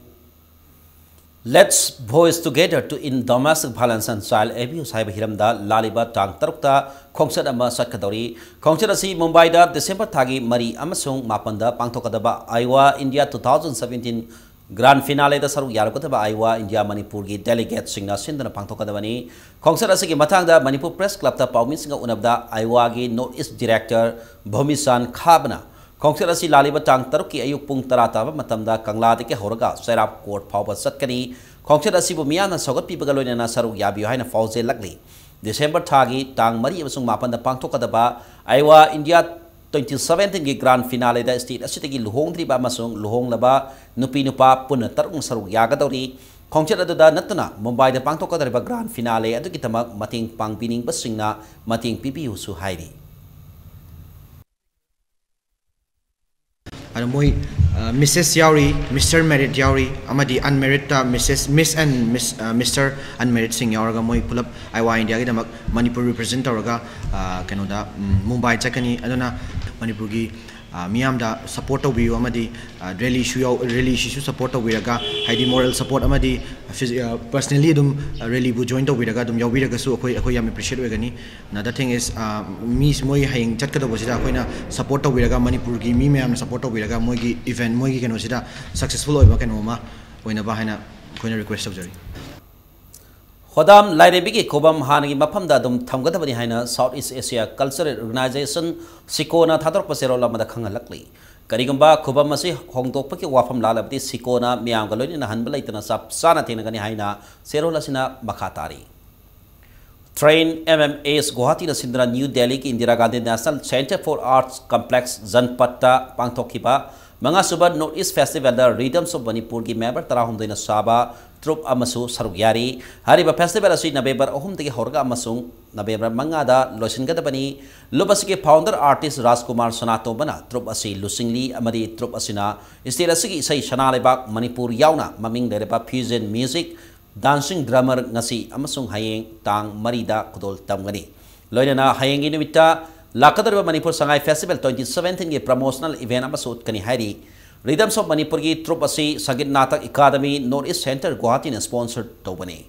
Let's Voice Together to End Domestic Violence and Child Abuse ꯍꯥꯏꯕ ꯍꯤꯔꯝꯗ ꯂꯥꯛꯂꯤꯕ ꯇꯥꯡ ꯇꯔꯨꯛꯇ ꯈꯣꯡꯆꯠ ꯑꯃ ꯆꯠꯀꯗꯧꯔꯤ꯫ ꯈꯣꯡꯆꯠ ꯑꯁꯤ ꯃꯨꯝꯕꯥꯏꯗ ꯗꯤꯁꯦꯝꯕꯔ ꯊꯥꯒꯤ ꯃꯔꯤ ꯑꯃꯁꯨꯡ ꯃꯥꯄꯟꯗ ꯄꯥꯡꯊꯣꯛꯀꯗꯕ ꯑꯥꯏꯋꯥ ꯏꯟꯗꯤꯌꯥ ꯇꯨ ꯊꯥꯎꯖꯟ ꯁꯕꯦꯟꯇꯤꯟ ꯒ꯭ꯔꯥꯟ ꯐꯤꯅꯥꯂꯦꯗ ꯁꯔꯨꯛ ꯌꯥꯔꯛꯀꯗꯕ ꯑꯥꯏꯋꯥ ꯏꯟꯗꯤꯌꯥ ꯃꯅꯤꯄꯨꯔꯒꯤ ꯗꯦꯂꯤꯒꯦꯠꯁꯤꯡꯅ ꯁꯤꯟꯗꯨꯅ ꯄꯥꯡꯊꯣꯛꯀꯗꯕꯅꯤ꯫ ꯈꯣꯡꯆꯠ ꯑꯁꯤꯒꯤ ꯃꯇꯥꯡꯗ ꯃꯅꯤꯄꯨꯔ ꯄ꯭ꯔꯦꯁ ꯀ꯭ꯂꯕꯇ ꯄꯥꯎꯃꯤꯁꯤꯡꯒ ꯎꯅꯕꯗ ꯑꯥꯏꯋꯥꯒꯤ ꯅꯣꯔꯠ ꯏꯁ ꯗꯤꯔꯦꯛꯇꯔ ꯚꯣꯃꯤꯁꯥꯟ ꯈꯥꯕꯅ ꯈꯣꯡꯆꯠ ꯑꯁꯤ ꯂꯥꯛꯂꯤꯕ ꯇꯥꯡ ꯇꯔꯨꯛꯀꯤ ꯑꯌꯨꯛ ꯄꯨꯡ ꯇꯔꯥ ꯇꯥꯕ ꯃꯇꯝꯗ ꯀꯪꯂꯥꯗꯒꯤ ꯍꯧꯔꯒ ꯆꯩꯔꯥꯞ ꯀꯣꯔꯠ ꯐꯥꯎꯕ ꯆꯠꯀꯅꯤ꯫ ꯈꯣꯡꯆꯠ ꯑꯁꯤꯕꯨ ꯃꯤꯌꯥꯝꯅ ꯁꯧꯒꯠꯄꯤꯕꯒ ꯂꯣꯏꯅꯅ ꯁꯔꯨꯛ ꯌꯥꯕꯤꯌꯨ ꯍꯥꯏꯅ ꯐꯥꯎꯖꯦꯜꯂꯛꯂꯤ꯫ ꯗꯤꯁꯦꯝꯕꯔ ꯊꯥꯒꯤ ꯇꯥꯡ ꯃꯔꯤ ꯑꯃꯁꯨꯡ ꯃꯥꯄꯟꯗ ꯄꯥꯡꯊꯣꯛꯀꯗꯕ ꯑꯥꯏꯋꯥ ꯏꯟꯗꯤꯌꯥ ꯇ꯭ꯋꯦꯟꯇꯤ ꯁꯕꯦꯟꯇꯤꯟꯒꯤ ꯒ꯭ꯔꯥꯟ ꯐꯤꯅꯥꯂꯦꯗ ꯁ꯭ꯇꯦꯠ ꯑꯁꯤꯗꯒꯤ ꯂꯨꯍꯣꯡꯗ꯭ꯔꯤꯕ ꯑꯃꯁꯨꯡ ꯂꯨꯍꯣꯡꯂꯕ ꯅꯨꯄꯤ ꯅꯨꯄꯥ ꯄꯨꯟꯅ ꯇꯔꯨꯛꯅ ꯁꯔꯨꯛ ꯌꯥꯒꯗꯧꯔꯤ꯫ ꯈꯣꯡꯆꯠ ꯑꯗꯨꯗ ꯅꯠꯇꯅ ꯃꯨꯝꯕꯥꯏꯗ ꯄꯥꯡꯊꯣꯛꯀꯗꯧꯔꯤꯕ ꯒ꯭ꯔꯥꯟ ꯐꯤꯅꯥꯂꯦ ꯑꯗꯨꯒꯤꯗꯃꯛ ꯃꯇꯦꯡ ꯄꯥꯡꯕꯤꯅꯤꯡꯕꯁꯤꯡꯅ ꯃꯇꯦꯡ ꯄꯤꯕꯤꯌꯨꯁꯨ ꯍꯥꯏꯔꯤ꯫ ꯑꯗꯣ ꯃꯣꯏ ꯃꯤꯁꯦꯁ ꯌꯥꯎꯔꯤ, ꯃꯤꯁꯇꯔ ꯃꯦꯔꯤꯠ ꯌꯥꯎꯔꯤ, ꯑꯃꯗꯤ ꯑꯟꯃꯦꯔꯤꯠꯇ Mrs miss and miss mister ꯑꯟꯃꯦꯔꯤꯠꯁꯤꯡ ꯌꯥꯎꯔꯒ ꯃꯣꯏ ꯄꯨꯂꯞ ꯑꯥꯏꯋꯥ ꯏꯟꯗꯤꯌꯥꯒꯤꯗꯃꯛ ꯃꯅꯤꯄꯨꯔ ꯔꯤꯄ꯭ꯔꯖꯦꯟ ꯇꯧꯔꯒ ꯀꯩꯅꯣꯗ ꯃꯨꯝꯕꯥꯏ ꯆꯠꯀꯅꯤ꯫ ꯑꯗꯨꯅ ꯃꯅꯤꯄꯨꯔꯒꯤ ꯃꯤꯌꯥꯝꯗ ꯁꯄꯣꯔꯠ ꯇꯧꯕꯤꯌꯨ ꯑꯃꯗꯤ ꯔꯦꯂꯤꯁꯨ ꯌꯥꯎ ꯔꯦꯂꯤꯁꯤꯁꯨ ꯁꯄꯣꯔꯠ ꯇꯧꯕꯤꯔꯒ, ꯍꯥꯏꯗꯤ ꯃꯣꯔꯦꯜ ꯁꯄꯣꯔꯠ ꯑꯃꯗꯤ ꯄꯔꯁꯅꯦꯜꯂꯤ ꯑꯗꯨꯝ ꯔꯦꯂꯤꯕꯨ ꯖꯣꯏꯟ ꯇꯧꯕꯤꯔꯒ ꯑꯗꯨꯝ ꯌꯥꯎꯕꯤꯔꯒꯁꯨ ꯑꯩꯈꯣꯏ ꯑꯩꯈꯣꯏ ꯌꯥꯝ ꯑꯦꯄ꯭ꯔꯤꯁꯤꯌꯦꯠ ꯑꯣꯏꯒꯅꯤ꯫ Another thing is, ꯃꯤ ꯃꯣꯏ ꯍꯌꯦꯡ ꯆꯠꯀꯗꯧꯕꯁꯤꯗ ꯑꯩꯈꯣꯏꯅ ꯁꯄꯣꯔꯠ ꯇꯧꯕꯤꯔꯒ, ꯃꯅꯤꯄꯨꯔꯒꯤ ꯃꯤ ꯃꯌꯥꯝꯅ ꯁꯄꯣꯔꯠ ꯇꯧꯕꯤꯔꯒ ꯃꯣꯏꯒꯤ ꯏꯚꯦꯟꯠ, ꯃꯣꯏꯒꯤ ꯀꯩꯅꯣꯁꯤꯗ ꯁꯛꯁꯦꯁꯐꯨꯜ ꯑꯣꯏꯕ ꯀꯩꯅꯣ ꯑꯃ ꯑꯣꯏꯅꯕ ꯍꯥꯏꯅ ꯑꯩꯈꯣꯏꯅ ꯔꯤꯀ꯭ꯋꯦꯁ ꯇꯧꯖꯔꯤ꯫ ꯍꯣꯗꯥꯝ ꯂꯥꯏꯔꯦꯝꯕꯤꯒꯤ ꯈꯨꯕꯝ ꯍꯥꯟꯅꯒꯤ ꯃꯐꯝꯗ ꯑꯗꯨꯝ ꯊꯝꯒꯗꯕꯅꯤ ꯍꯥꯏꯅ ꯁꯥꯎꯠ ꯏꯁ ꯑꯦꯁꯤꯌꯥ ꯀꯜꯆꯔꯦꯜ ꯑꯣꯔꯒꯅꯥꯏꯖꯦꯁꯟ, ꯁꯤꯀꯣꯅ ꯊꯥꯗꯣꯔꯛꯄ ꯆꯦꯔꯣꯜ ꯑꯃꯗ ꯈꯪꯍꯜꯂꯛꯂꯤ꯫ ꯀꯔꯤꯒꯨꯝꯕ ꯈꯨꯕꯝ ꯑꯁꯤ ꯍꯣꯡꯗꯣꯛꯄꯒꯤ ꯋꯥꯐꯝ ꯂꯥꯛꯂꯕꯗꯤ ꯁꯤꯀꯣꯅ ꯃꯤꯌꯥꯝꯒ ꯂꯣꯏꯅꯅ ꯍꯟꯕ ꯂꯩꯇꯅ ꯆꯞ ꯆꯥꯅ ꯊꯦꯡꯅꯒꯅꯤ ꯍꯥꯏꯅ ꯆꯦꯔꯣꯜ ꯑꯁꯤꯅ ꯃꯈꯥ ꯇꯥꯔꯤ꯫ Train M M S Guwahati ꯅ ꯁꯤꯟꯗꯨꯅ ꯅ꯭ꯌꯨ ꯗꯦꯜꯂꯤꯒꯤ Indira Gandhi National Centre for Arts Complex ꯖꯟꯄꯠꯇ ꯄꯥꯡꯊꯣꯛꯈꯤꯕ ꯃꯉꯥꯁꯨꯕ North East Festival the Rhythms of Manipur ꯒꯤ member ꯇꯔꯥꯍꯨꯝꯗꯣꯏꯅ ꯁꯥꯕ troupe ꯑꯃꯁꯨ ꯁꯔꯨꯛ ꯌꯥꯔꯤ꯫ ꯍꯥꯏꯔꯤꯕ festival ꯑꯁꯤ November ꯑꯍꯨꯝꯗꯒꯤ ꯍꯧꯔꯒ ꯑꯃꯁꯨꯡ November ꯃꯉꯥꯗ ꯂꯣꯏꯁꯤꯟꯒꯗꯕꯅꯤ꯫ Loop ꯑꯁꯤꯒꯤ founder artist ꯔꯥꯖꯀꯨꯃꯥꯔ ꯁꯅꯥꯇꯣꯝꯕꯅ troupe ꯑꯁꯤ ꯂꯨꯆꯤꯡꯂꯤ ꯑꯃꯗꯤ troupe ꯑꯁꯤꯅ state ꯑꯁꯤꯒꯤ ꯏꯁꯩ ꯁꯅꯥ ꯂꯩꯕꯥꯛ ꯃꯅꯤꯄꯨꯔ ꯌꯥꯎꯅ ꯃꯃꯤꯡ ꯂꯩꯔꯕ fusion music, dancing drummer ꯉꯁꯤ ꯑꯃꯁꯨꯡ ꯍꯌꯦꯡ ꯇꯥꯡ ꯃꯔꯤꯗ ꯈꯨꯗꯣꯜ ꯇꯝꯒꯅꯤ꯫ ꯂꯣꯏꯅꯅ ꯍꯌꯦꯡꯒꯤ ꯅꯨꯃꯤꯠꯇ ꯂꯥꯛꯀꯗꯧꯔꯤꯕ Manipur Sangai Festival twenty seventeen ꯒꯤ promotional event ꯑꯃꯁꯨ ꯎꯠꯀꯅꯤ ꯍꯥꯏꯔꯤ꯫ Rhythms of Manipur ꯒꯤ troupe ꯑꯁꯤ Sangeet Natak academy, North East Centre, Guwahati ꯅ sponsor ꯇꯧꯕꯅꯤ꯫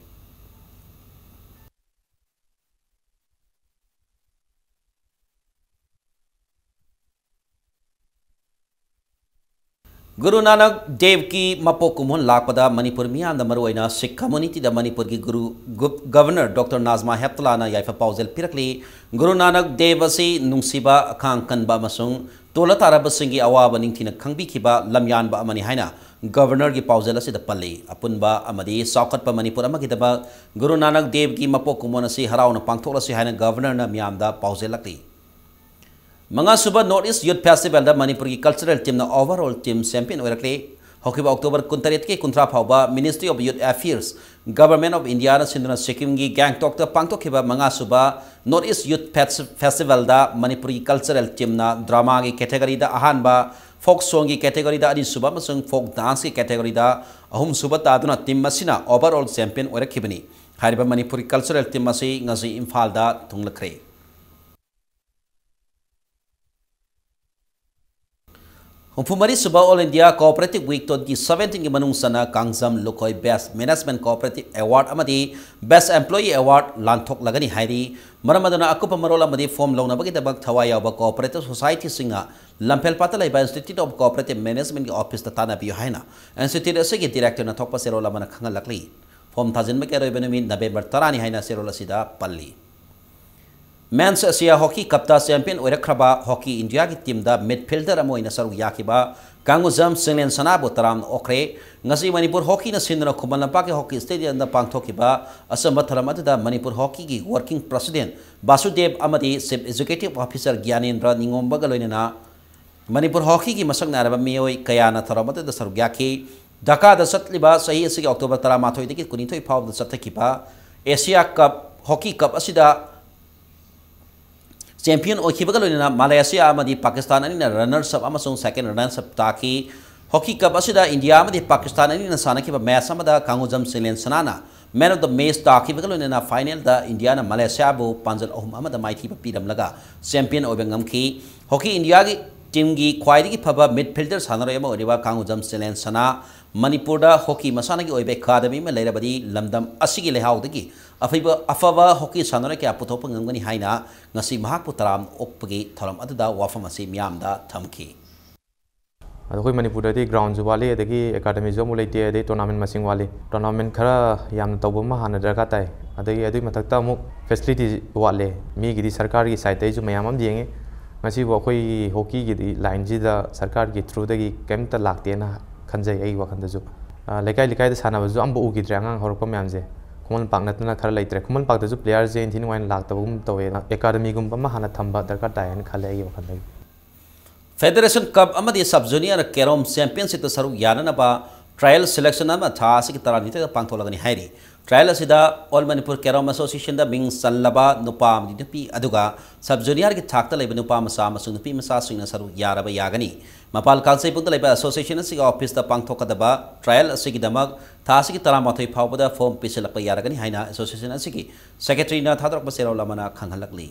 ꯒꯨꯔꯨ ꯅꯥꯅꯛ ꯗꯦꯕꯀꯤ ꯃꯄꯣꯛ ꯀꯨꯝꯑꯣꯟ ꯂꯥꯛꯄꯗ ꯃꯅꯤꯄꯨꯔ ꯃꯤꯌꯥꯝꯗ, ꯃꯔꯨꯑꯣꯏꯅ ꯁꯤꯈ community ꯗ ꯃꯅꯤꯄꯨꯔꯒꯤ ꯒꯨꯔꯨ ꯒꯨꯞ-, Governor Doctor ꯅꯥꯖꯃꯥ ꯍꯦꯞꯇꯂꯥꯅ ꯌꯥꯏꯐ ꯄꯥꯎꯖꯦꯜ ꯄꯤꯔꯛꯂꯤ꯫ ꯒꯨꯔꯨ ꯅꯥꯅꯛ ꯗꯦꯕ ꯑꯁꯤ ꯅꯨꯡꯁꯤꯕ, ꯑꯈꯥꯡ ꯀꯟꯕ ꯑꯃꯁꯨꯡ ꯇꯣꯜꯂ ꯇꯥꯔꯕꯁꯤꯡꯒꯤ ꯑꯋꯥꯕ ꯅꯤꯡꯊꯤꯅ ꯈꯪꯕꯤꯈꯤꯕ ꯂꯝꯌꯥꯟꯕ ꯑꯃꯅꯤ ꯍꯥꯏꯅ Governor ꯒꯤ ꯄꯥꯎꯖꯦꯜ ꯑꯁꯤꯗ ꯄꯜꯂꯤ꯫ ꯑꯄꯨꯟꯕ ꯑꯃꯗꯤ ꯆꯥꯎꯈꯠꯄ ꯃꯅꯤꯄꯨꯔ ꯑꯃꯒꯤꯗꯃꯛ ꯒꯨꯔꯨ ꯅꯥꯅꯛ ꯗꯦꯕꯒꯤ ꯃꯄꯣꯛ ꯀꯨꯝꯑꯣꯟ ꯑꯁꯤ ꯍꯔꯥꯎꯅ ꯄꯥꯡꯊꯣꯛꯂꯁꯤ ꯍꯥꯏꯅ Governor ꯅ ꯃꯤꯌꯥꯝꯗ ꯄꯥꯎꯖꯦꯜꯂꯛꯂꯤ꯫ ꯃꯉꯥꯁꯨꯕ North East Youth Festival ꯗ ꯃꯅꯤꯄꯨꯔꯒꯤ cultural team ꯅ overall team champion ꯑꯣꯏꯔꯛꯂꯤ꯫ ꯍꯧꯈꯤꯕ October ꯀꯨꯟꯇꯔꯦꯠꯇꯒꯤ ꯀꯨꯟꯊ꯭ꯔꯥ ꯐꯥꯎꯕ Ministry of Youth Affairs, Government of India ꯅ ꯁꯤꯟꯗꯨꯅ ꯁꯤꯛꯀꯤꯝꯒꯤ ꯒꯦꯡꯇꯣꯛꯇ ꯄꯥꯡꯊꯣꯛꯈꯤꯕ ꯃꯉꯥꯁꯨꯕ North East Youth Fes-, Festival ꯗ ꯃꯅꯤꯄꯨꯔꯒꯤ cultural team ꯅ drama ꯒꯤ category ꯗ ꯑꯍꯥꯟꯕ, folk song ꯒꯤ category ꯗ ꯑꯅꯤꯁꯨꯕ ꯑꯃꯁꯨꯡ folk dance ꯀꯤ category ꯗ ꯑꯍꯨꯝꯁꯨꯕ ꯇꯥꯗꯨꯅ team ꯑꯁꯤꯅ overall champion ꯑꯣꯏꯔꯛꯈꯤꯕꯅꯤ꯫ ꯍꯥꯏꯔꯤꯕ ꯃꯅꯤꯄꯨꯔꯒꯤ cultural team ꯑꯁꯤ ꯉꯁꯤ ꯏꯝꯐꯥꯜꯗ ꯊꯨꯡꯂꯈ꯭ꯔꯦ꯫ ꯍꯨꯝꯐꯨꯃꯔꯤꯁꯨꯕ All India Cooperative Week twenty seventeen ꯒꯤ ꯃꯅꯨꯡ ꯆꯟꯅ Kangjam Lukhoi Best Management Cooperative Award ꯑꯃꯗꯤ Best Employee Award ꯂꯥꯟꯊꯣꯛꯂꯒꯅꯤ ꯍꯥꯏꯔꯤ꯫ ꯃꯔꯝ ꯑꯗꯨꯅ ꯑꯀꯨꯞꯄ ꯃꯔꯣꯜ ꯑꯃꯗꯤ form ꯂꯧꯅꯕꯒꯤꯗꯃꯛ ꯊꯋꯥꯏ ꯌꯥꯎꯕ cooperative society ꯁꯤꯡꯅ ꯂꯝꯐꯦꯜꯄꯥꯠꯇ ꯂꯩꯕ Institute of Cooperative Management ꯀꯤ office ꯇ ꯇꯥꯟꯅꯕꯤꯌꯨ ꯍꯥꯏꯅ institute ꯑꯁꯤꯒꯤ director ꯅ ꯊꯣꯛꯄ ꯆꯦꯔꯣꯜ ꯑꯃꯅ ꯈꯪꯍꯜꯂꯛꯂꯤ꯫ Form ꯊꯥꯖꯤꯟꯕꯒꯤ ꯑꯔꯣꯏꯕ ꯅꯨꯃꯤꯠ November ꯇꯔꯥꯅꯤ ꯍꯥꯏꯅ ꯆꯦꯔꯣꯜ ꯑꯁꯤꯗ ꯄꯜꯂꯤ꯫ Men's Asia Hockey Cupꯇ champion ꯑꯣꯏꯔꯛꯈ꯭ꯔꯕ Hockey Indiaꯒꯤ teamꯗ midfielder ꯑꯃ ꯑꯣꯏꯅ ꯁꯔꯨꯛ ꯌꯥꯈꯤꯕ ꯀꯥꯡꯒꯨꯖꯝ ꯆꯤꯡꯂꯦꯟ ꯁꯅꯥꯕꯨ ꯇꯔꯥꯝꯅ ꯑꯣꯛꯈ꯭ꯔꯦ꯫ ꯉꯁꯤ ꯃꯅꯤꯄꯨꯔ ꯍꯣꯀꯤꯅ ꯁꯤꯟꯗꯨꯅ ꯈꯨꯃꯟ ꯂꯝꯄꯥꯛꯀꯤ Hockey Stadiumꯗ ꯄꯥꯡꯊꯣꯛꯈꯤꯕ ꯑꯆꯝꯕ ꯊꯧꯔꯝ ꯑꯗꯨꯗ ꯃꯅꯤꯄꯨꯔ ꯍꯣꯀꯤꯒꯤ working president ꯕꯥꯁꯨꯗꯦꯕ ꯑꯃꯗꯤ chief executive officer ꯒ꯭ꯌꯥꯅꯦꯟꯗ꯭ꯔ ꯅꯤꯉꯣꯝꯕꯒ ꯂꯣꯏꯅꯅ ꯃꯅꯤꯄꯨꯔ ꯍꯣꯀꯤꯒꯤ ꯃꯁꯛ ꯅꯥꯏꯔꯕ ꯃꯤꯑꯣꯏ ꯀꯌꯥꯅ ꯊꯧꯔꯝ ꯑꯗꯨꯗ ꯁꯔꯨꯛ ꯌꯥꯈꯤ꯫ ꯙꯥꯀꯥꯗ ꯆꯠꯂꯤꯕ ꯆꯍꯤ ꯑꯁꯤꯒꯤ October ꯇꯔꯥꯃꯥꯊꯣꯏꯗꯒꯤ ꯀꯨꯟꯅꯤꯊꯣꯏ ꯐꯥꯎꯕꯗ ꯆꯠꯊꯈꯤꯕ Asia Cup Hockey Cup ꯑꯁꯤꯗ champion ꯑꯣꯏꯈꯤꯕꯒ ꯂꯣꯏꯅꯅ ꯃꯥꯂꯦꯁꯤꯌꯥ ꯑꯃꯗꯤ ꯄꯥꯀꯤꯁꯇꯥꯟ ꯑꯅꯤꯅ runners up ꯑꯃꯁꯨꯡ second runners up ꯇꯥꯈꯤ꯫ Hockey Cup ꯑꯁꯤꯗ ꯏꯟꯗꯤꯌꯥ ꯑꯃꯗꯤ ꯄꯥꯀꯤꯁꯇꯥꯟ ꯑꯅꯤꯅ ꯁꯥꯟꯅꯈꯤꯕ match ꯑꯃꯗ ꯀꯥꯡꯒꯨꯖꯝ Chinglen ꯁꯅꯥꯅ man of the match ꯇꯥꯈꯤꯕꯒ ꯂꯣꯏꯅꯅ finalꯗ ꯏꯟꯗꯤꯌꯥꯅ ꯃꯥꯂꯦꯁꯤꯌꯥꯕꯨ ꯄꯥꯟꯖꯜ ꯑꯍꯨꯝ ꯑꯃꯗ ꯃꯥꯏꯊꯤꯕ ꯄꯤꯔꯝꯂꯒ champion ꯑꯣꯏꯕ ꯉꯝꯈꯤ꯫ Hockey Indiaꯒꯤ teamꯒꯤ ꯈ꯭ꯋꯥꯏꯗꯒꯤ ꯐꯕ midfielder ꯁꯥꯟꯅꯔꯣꯏ ꯑꯃ ꯑꯣꯏꯔꯤꯕ ꯀꯥꯡꯒꯨꯖꯝ ꯆꯤꯡꯂꯦꯟ ꯁꯅꯥ ꯃꯅꯤꯄꯨꯔꯗ hockey ꯃꯁꯥꯟꯅꯒꯤ ꯑꯣꯏꯕ academy ꯑꯃ ꯂꯩꯔꯕꯗꯤ ꯂꯝꯗꯝ ꯑꯁꯤꯒꯤ ꯂꯩꯍꯥꯎꯗꯒꯤ ꯑꯐꯕ, ꯑꯐꯕ hockey ꯁꯥꯟꯅꯔꯣꯏ ꯀꯌꯥ ꯄꯨꯊꯣꯛꯄ ꯉꯝꯒꯅꯤ ꯍꯥꯏꯅ ꯉꯁꯤ ꯃꯍꯥꯛꯄꯨ ꯇꯔꯥꯝꯅ ꯑꯣꯛꯄꯒꯤ ꯊꯧꯔꯝ ꯑꯗꯨꯗ ꯋꯥꯐꯝ ꯑꯁꯤ ꯃꯤꯌꯥꯝꯗ ꯊꯝꯈꯤ꯫ ꯑꯗꯣ ꯑꯩꯈꯣꯏ ꯃꯅꯤꯄꯨꯔꯗꯗꯤ groundꯁꯨ ꯋꯥꯠꯂꯤ, ꯑꯗꯒꯤ academyꯁꯨ ꯑꯃꯨꯛ ꯂꯩꯇꯦ, ꯑꯗꯩ tournament ꯃꯁꯤꯡ ꯋꯥꯠꯂꯤ꯫ Tournament ꯈꯔ ꯌꯥꯝꯅ ꯇꯧꯕ ꯑꯃ ꯍꯥꯟꯅ ꯗꯔꯀꯥꯔ ꯇꯥꯏ꯫ ꯑꯗꯒꯤ ꯑꯗꯨꯒꯤ ꯃꯊꯛꯇ ꯑꯃꯨꯛ facility ꯋꯥꯠꯂꯦ꯫ ꯃꯤꯒꯤꯗꯤ ꯁꯔꯀꯥꯔꯒꯤ sideꯇꯩꯁꯨ ꯃꯌꯥꯝ ꯑꯃ ꯌꯦꯡꯉꯤ꯫ ꯉꯁꯤꯕꯨ ꯑꯩꯈꯣꯏꯒꯤ hockeyꯒꯤꯗꯤ lineꯁꯤꯗ ꯁꯔꯀꯥꯔꯒꯤ throughꯗꯒꯤ ꯀꯩꯝꯇ ꯂꯥꯛꯇꯦꯅ ꯈꯟꯖꯩ ꯑꯩꯒꯤ ꯋꯥꯈꯜꯗꯁꯨ꯫ ꯑ, ꯂꯩꯀꯥꯏ ꯂꯩꯀꯥꯏꯗ ꯁꯥꯟꯅꯕꯁꯨ ꯑꯝꯕꯨ ꯎꯈꯤꯗ꯭ꯔꯦ ꯑꯉꯥꯡ ꯍꯧꯔꯛꯄ ꯃꯌꯥꯝꯁꯦ꯫ ꯈꯨꯃꯟ ꯂꯝꯄꯥꯛ ꯅꯠꯇꯅ ꯈꯔ ꯂꯩꯇ꯭ꯔꯦ꯫ ꯈꯨꯃꯟ ꯂꯝꯄꯥꯛꯇꯁꯨ playerꯁꯦ ꯏꯟꯊꯤ ꯅꯨꯡꯉꯥꯏꯅ ꯂꯥꯛꯇꯕꯒꯨꯝ ꯇꯧꯋꯦ꯫ Academyꯒꯨꯝꯕ ꯑꯃ ꯍꯥꯟꯅ ꯊꯝꯕ ꯗꯔꯀꯥꯔ ꯇꯥꯏ ꯍꯥꯏꯅ ꯈꯜꯂꯦ ꯑꯩꯒꯤ ꯋꯥꯈꯜꯗꯒꯤ꯫ Federation Cup ꯑꯃꯗꯤ Sub Junior Carom Championshipꯇ ꯁꯔꯨꯛ ꯌꯥꯅꯅꯕ trial selection ꯑꯃ ꯊꯥ ꯑꯁꯤꯒꯤ ꯇꯔꯥꯅꯤꯊꯣꯏꯗ ꯄꯥꯡꯊꯣꯛꯂꯒꯅꯤ ꯍꯥꯏꯔꯤ꯫ Trial ꯑꯁꯤꯗ All Manipur Carom Associationꯗ ꯃꯤꯡ ꯆꯜꯂꯕ ꯅꯨꯄꯥ ꯑꯃꯗꯤ ꯅꯨꯄꯤ, ꯑꯗꯨꯒ Sub Juniorꯒꯤ ꯊꯥꯛꯇ ꯂꯩꯕ ꯅꯨꯄꯥ ꯃꯆꯥ ꯑꯃꯁꯨꯡ ꯅꯨꯄꯤ ꯃꯆꯥꯁꯤꯡꯅ ꯁꯔꯨꯛ ꯌꯥꯔꯕ ꯌꯥꯒꯅꯤ꯫ ꯃꯄꯥꯜ ꯀꯥꯡꯖꯩꯕꯨꯡꯗ ꯂꯩꯕ association ꯑꯁꯤꯒꯤ officeꯇ ꯄꯥꯡꯊꯣꯛꯀꯗꯕ trial ꯑꯁꯤꯒꯤꯗꯃꯛ ꯊꯥ ꯑꯁꯤꯒꯤ ꯇꯔꯥꯃꯥꯊꯣꯏ ꯐꯥꯎꯕꯗ form ꯄꯤꯁꯤꯜꯂꯛꯄ ꯌꯥꯔꯒꯅꯤ ꯍꯥꯏꯅ association ꯑꯁꯤꯒꯤ secretaryꯅ ꯊꯥꯗꯣꯔꯛꯄ ꯆꯦꯔꯣꯜ ꯑꯃꯅ ꯈꯪꯍꯜꯂꯛꯂꯤ꯫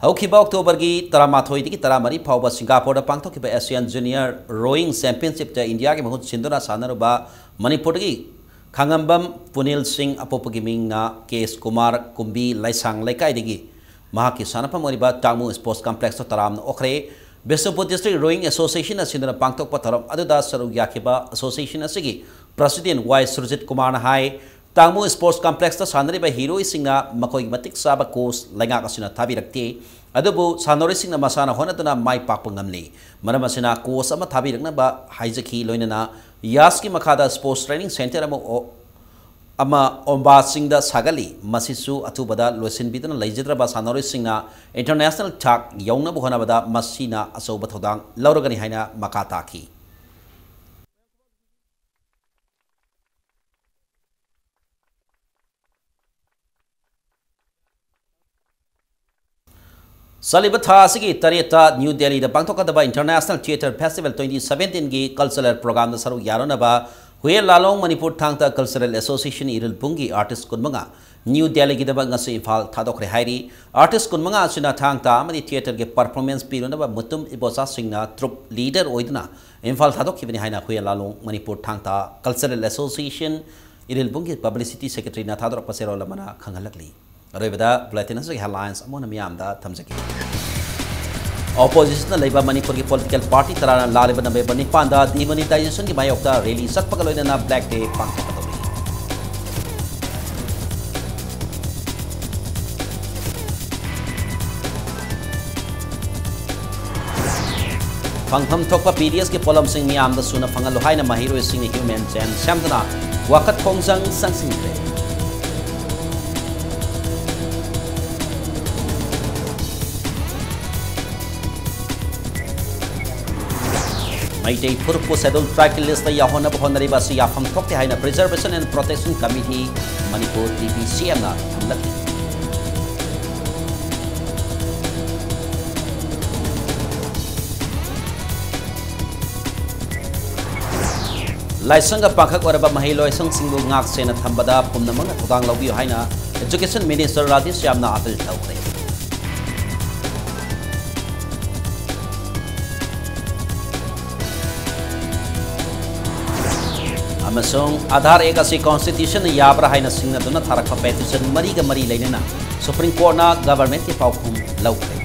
ꯍꯧꯈꯤꯕ Octoberꯒꯤ ꯇꯔꯥꯃꯥꯊꯣꯏꯗꯒꯤ ꯇꯔꯥꯃꯔꯤ ꯐꯥꯎꯕ Singaporeꯗ ꯄꯥꯡꯊꯣꯛꯈꯤꯕ Asian Junior Rowing Championshipꯇ ꯏꯟꯗꯤꯌꯥꯒꯤ ꯃꯍꯨꯠ ꯁꯤꯟꯗꯨꯅ ꯁꯥꯟꯅꯔꯨꯕ ꯃꯅꯤꯄꯨꯔꯗꯒꯤ ꯈꯥꯉꯝꯕꯝ ꯄꯨꯅꯤꯜ ꯁꯤꯡ, ꯑꯄꯣꯛꯄꯒꯤ ꯃꯤꯡꯅ ꯀꯦ ꯑꯦꯁ ꯀꯨꯃꯥꯔ, ꯀꯨꯝꯕꯤ ꯂꯩꯁꯥꯡ ꯂꯩꯀꯥꯏꯗꯒꯤ ꯃꯍꯥꯛꯀꯤ ꯁꯥꯟꯅꯐꯝ ꯑꯣꯏꯔꯤꯕ ꯇꯥꯡꯃꯨ Sports Complexꯇ ꯇꯔꯥꯝꯅ ꯑꯣꯛꯈ꯭ꯔꯦ꯫ ꯕꯤꯁꯅꯨꯄꯨꯔ District Rowing Associationꯅ ꯁꯤꯟꯗꯨꯅ ꯄꯥꯡꯊꯣꯛꯄ ꯊꯧꯔꯝ ꯑꯗꯨꯗ ꯁꯔꯨꯛ ꯌꯥꯈꯤꯕ association ꯑꯁꯤꯒꯤ president ꯋꯥꯏ ꯁꯨꯔꯖꯤꯠ ꯀꯨꯃꯥꯔꯅ ꯍꯥꯏ, ꯇꯥꯡꯃꯨ Sports Complexꯇ ꯁꯥꯟꯅꯔꯤꯕ ꯍꯤꯔꯣꯏꯁꯤꯡꯅ ꯃꯈꯣꯏꯒꯤ ꯃꯇꯤꯛ ꯆꯥꯕ coach ꯂꯩꯉꯥꯛ ꯑꯁꯤꯅ ꯊꯥꯕꯤꯔꯛꯇꯦ꯫ ꯑꯗꯨꯕꯨ ꯁꯥꯟꯅꯔꯣꯏꯁꯤꯡꯅ ꯃꯁꯥꯅ ꯍꯣꯠꯅꯗꯨꯅ ꯃꯥꯏ ꯄꯥꯛꯄ ꯉꯝꯂꯤ꯫ ꯃꯔꯝ ꯑꯁꯤꯅ coach ꯑꯃ ꯊꯥꯕꯤꯔꯛꯅꯕ ꯍꯥꯏꯖꯈꯤ, ꯂꯣꯏꯅꯅ ꯌꯥꯁꯀꯤ ꯃꯈꯥꯗ Sports Training Centre ꯑꯃ ꯑꯣ-, ꯑꯃ ꯑꯣꯝꯕꯥꯁꯤꯡꯗ ꯁꯥꯒꯠꯂꯤ꯫ ꯃꯁꯤꯁꯨ ꯑꯊꯨꯕꯗ ꯂꯣꯏꯁꯤꯟꯕꯤꯗꯨꯅ ꯂꯩꯖꯗ꯭ꯔꯕ ꯁꯥꯟꯅꯔꯣꯏꯁꯤꯡꯅ international ꯊꯥꯛ ꯌꯧꯅꯕ ꯍꯣꯠꯅꯕꯗ ꯃꯁꯤꯅ ꯑꯆꯧꯕ ꯊꯧꯗꯥꯡ ꯂꯧꯔꯒꯅꯤ ꯍꯥꯏꯅ ꯃꯈꯥ ꯇꯥꯈꯤ꯫ ꯆꯠꯂꯤꯕ ꯊꯥ ꯑꯁꯤꯒꯤ ꯇꯔꯦꯠꯇ ꯅ꯭ꯌꯨ ꯗꯦꯜꯂꯤꯗ ꯄꯥꯡꯊꯣꯛꯀꯗꯕ International Theatre Festival twenty seventeenꯒꯤ cultural programꯗ ꯁꯔꯨꯛ ꯌꯥꯔꯨꯅꯕ ꯍꯨꯌꯦꯟ ꯂꯥꯂꯣꯡ ꯃꯅꯤꯄꯨꯔ ꯊꯥꯡ ꯇꯥ Cultural Association ꯏꯔꯤꯜ ꯄꯨꯡꯒꯤ artist ꯀꯨꯟꯃꯉꯥ ꯅ꯭ꯌꯨ ꯗꯦꯜꯂꯤꯒꯤꯗꯃꯛ ꯉꯁꯤ ꯏꯝꯐꯥꯜ ꯊꯥꯗꯣꯛꯈ꯭ꯔꯦ ꯍꯥꯏꯔꯤ꯫ Artist ꯀꯨꯟꯃꯉꯥ ꯑꯁꯤꯅ ꯊꯥꯡ ꯇꯥ ꯑꯃꯗꯤ theatreꯒꯤ performance ꯄꯤꯔꯨꯅꯕ ꯃꯨꯇꯨꯝ ꯏꯕꯣꯆꯥꯁꯤꯡꯅ troupe leader ꯑꯣꯏꯗꯨꯅ ꯏꯝꯐꯥꯜ ꯊꯥꯗꯣꯛꯈꯤꯕꯅꯤ ꯍꯥꯏꯅ ꯍꯨꯌꯦꯟ ꯂꯥꯂꯣꯡ ꯃꯅꯤꯄꯨꯔ ꯊꯥꯡ ꯇꯥ Cultural Association ꯏꯔꯤꯜ ꯄꯨꯡꯒꯤ publicity secretaryꯅ ꯊꯥꯗꯣꯔꯛꯄ ꯆꯦꯔꯣꯜ ꯑꯃꯅ ꯈꯪꯍꯜꯂꯛꯂꯤ꯫ ꯑꯔꯣꯏꯕꯗ bulletin ꯑꯁꯤꯒꯤ headlines ꯑꯃꯨꯛ ꯍꯟꯅ ꯃꯤꯌꯥꯝꯗ ꯊꯝꯖꯒꯦ꯫ Oppositionꯗ ꯂꯩꯕ ꯃꯅꯤꯄꯨꯔꯒꯤ political party ꯇꯔꯥꯅ ꯂꯥꯛꯂꯤꯕ November ꯅꯤꯄꯥꯟꯗ demonetizationꯒꯤ ꯃꯥꯌꯣꯛꯇ rally ꯆꯠꯄꯒ ꯂꯣꯏꯅꯅ Black Day ꯄꯥꯡꯊꯣꯛꯀꯗꯧꯔꯤ꯫ ꯐꯪꯐꯝ ꯊꯣꯛꯄ P D Sꯀꯤ ꯄꯣꯠꯂꯝꯁꯤꯡ ꯃꯤꯌꯥꯝꯗ ꯁꯨꯅ ꯐꯪꯍꯜꯂꯨ ꯍꯥꯏꯅ ꯃꯍꯩꯔꯣꯏꯁꯤꯡꯅ human chain ꯁꯦꯝꯗꯨꯅ ꯋꯥꯀꯠ ꯈꯣꯡꯖꯪ ꯆꯪꯁꯤꯟꯈ꯭ꯔꯦ꯫ ꯃꯩꯇꯩ ꯐꯨꯔꯨꯞꯄꯨ Scheduled Tribeꯀꯤ listꯇ ꯌꯥꯎꯍꯟꯅꯕ ꯍꯣꯠꯅꯔꯤꯕ ꯑꯁꯤ ꯌꯥꯐꯝ ꯊꯣꯛꯇꯦ ꯍꯥꯏꯅ Preservation and Protection Committee Manipur, T P C Mꯅ ꯊꯝꯂꯛꯂꯤ꯫ ꯂꯥꯏꯁꯪꯒ ꯄꯥꯡꯈꯛ ꯑꯣꯏꯔꯕ ꯃꯍꯩ ꯂꯣꯏꯁꯪꯁꯤꯡꯕꯨ ꯉꯥꯛ ꯁꯦꯟꯅ ꯊꯝꯕꯗ ꯄꯨꯝꯅꯃꯛꯅ ꯊꯧꯗꯥꯡ ꯂꯧꯕꯤꯌꯨ ꯍꯥꯏꯅ Education Minister ꯔꯥꯙꯦꯁ꯭ꯌꯥꯝꯅ appeal ꯇꯧꯈ꯭ꯔꯦ꯫ ꯑꯃꯁꯨꯡ Aadhaar Act ꯑꯁꯤ Constitutionꯅ ꯌꯥꯕ꯭ꯔꯥ ꯍꯥꯏꯅ ꯁꯤꯡꯅꯗꯨꯅ ꯊꯥꯔꯛꯄ petition ꯃꯔꯤꯒ ꯃꯔꯤ ꯂꯩꯅꯅ Supreme Courtꯅ governmentꯀꯤ ꯄꯥꯎꯈꯨꯝ ꯂꯧꯈ꯭ꯔꯦ꯫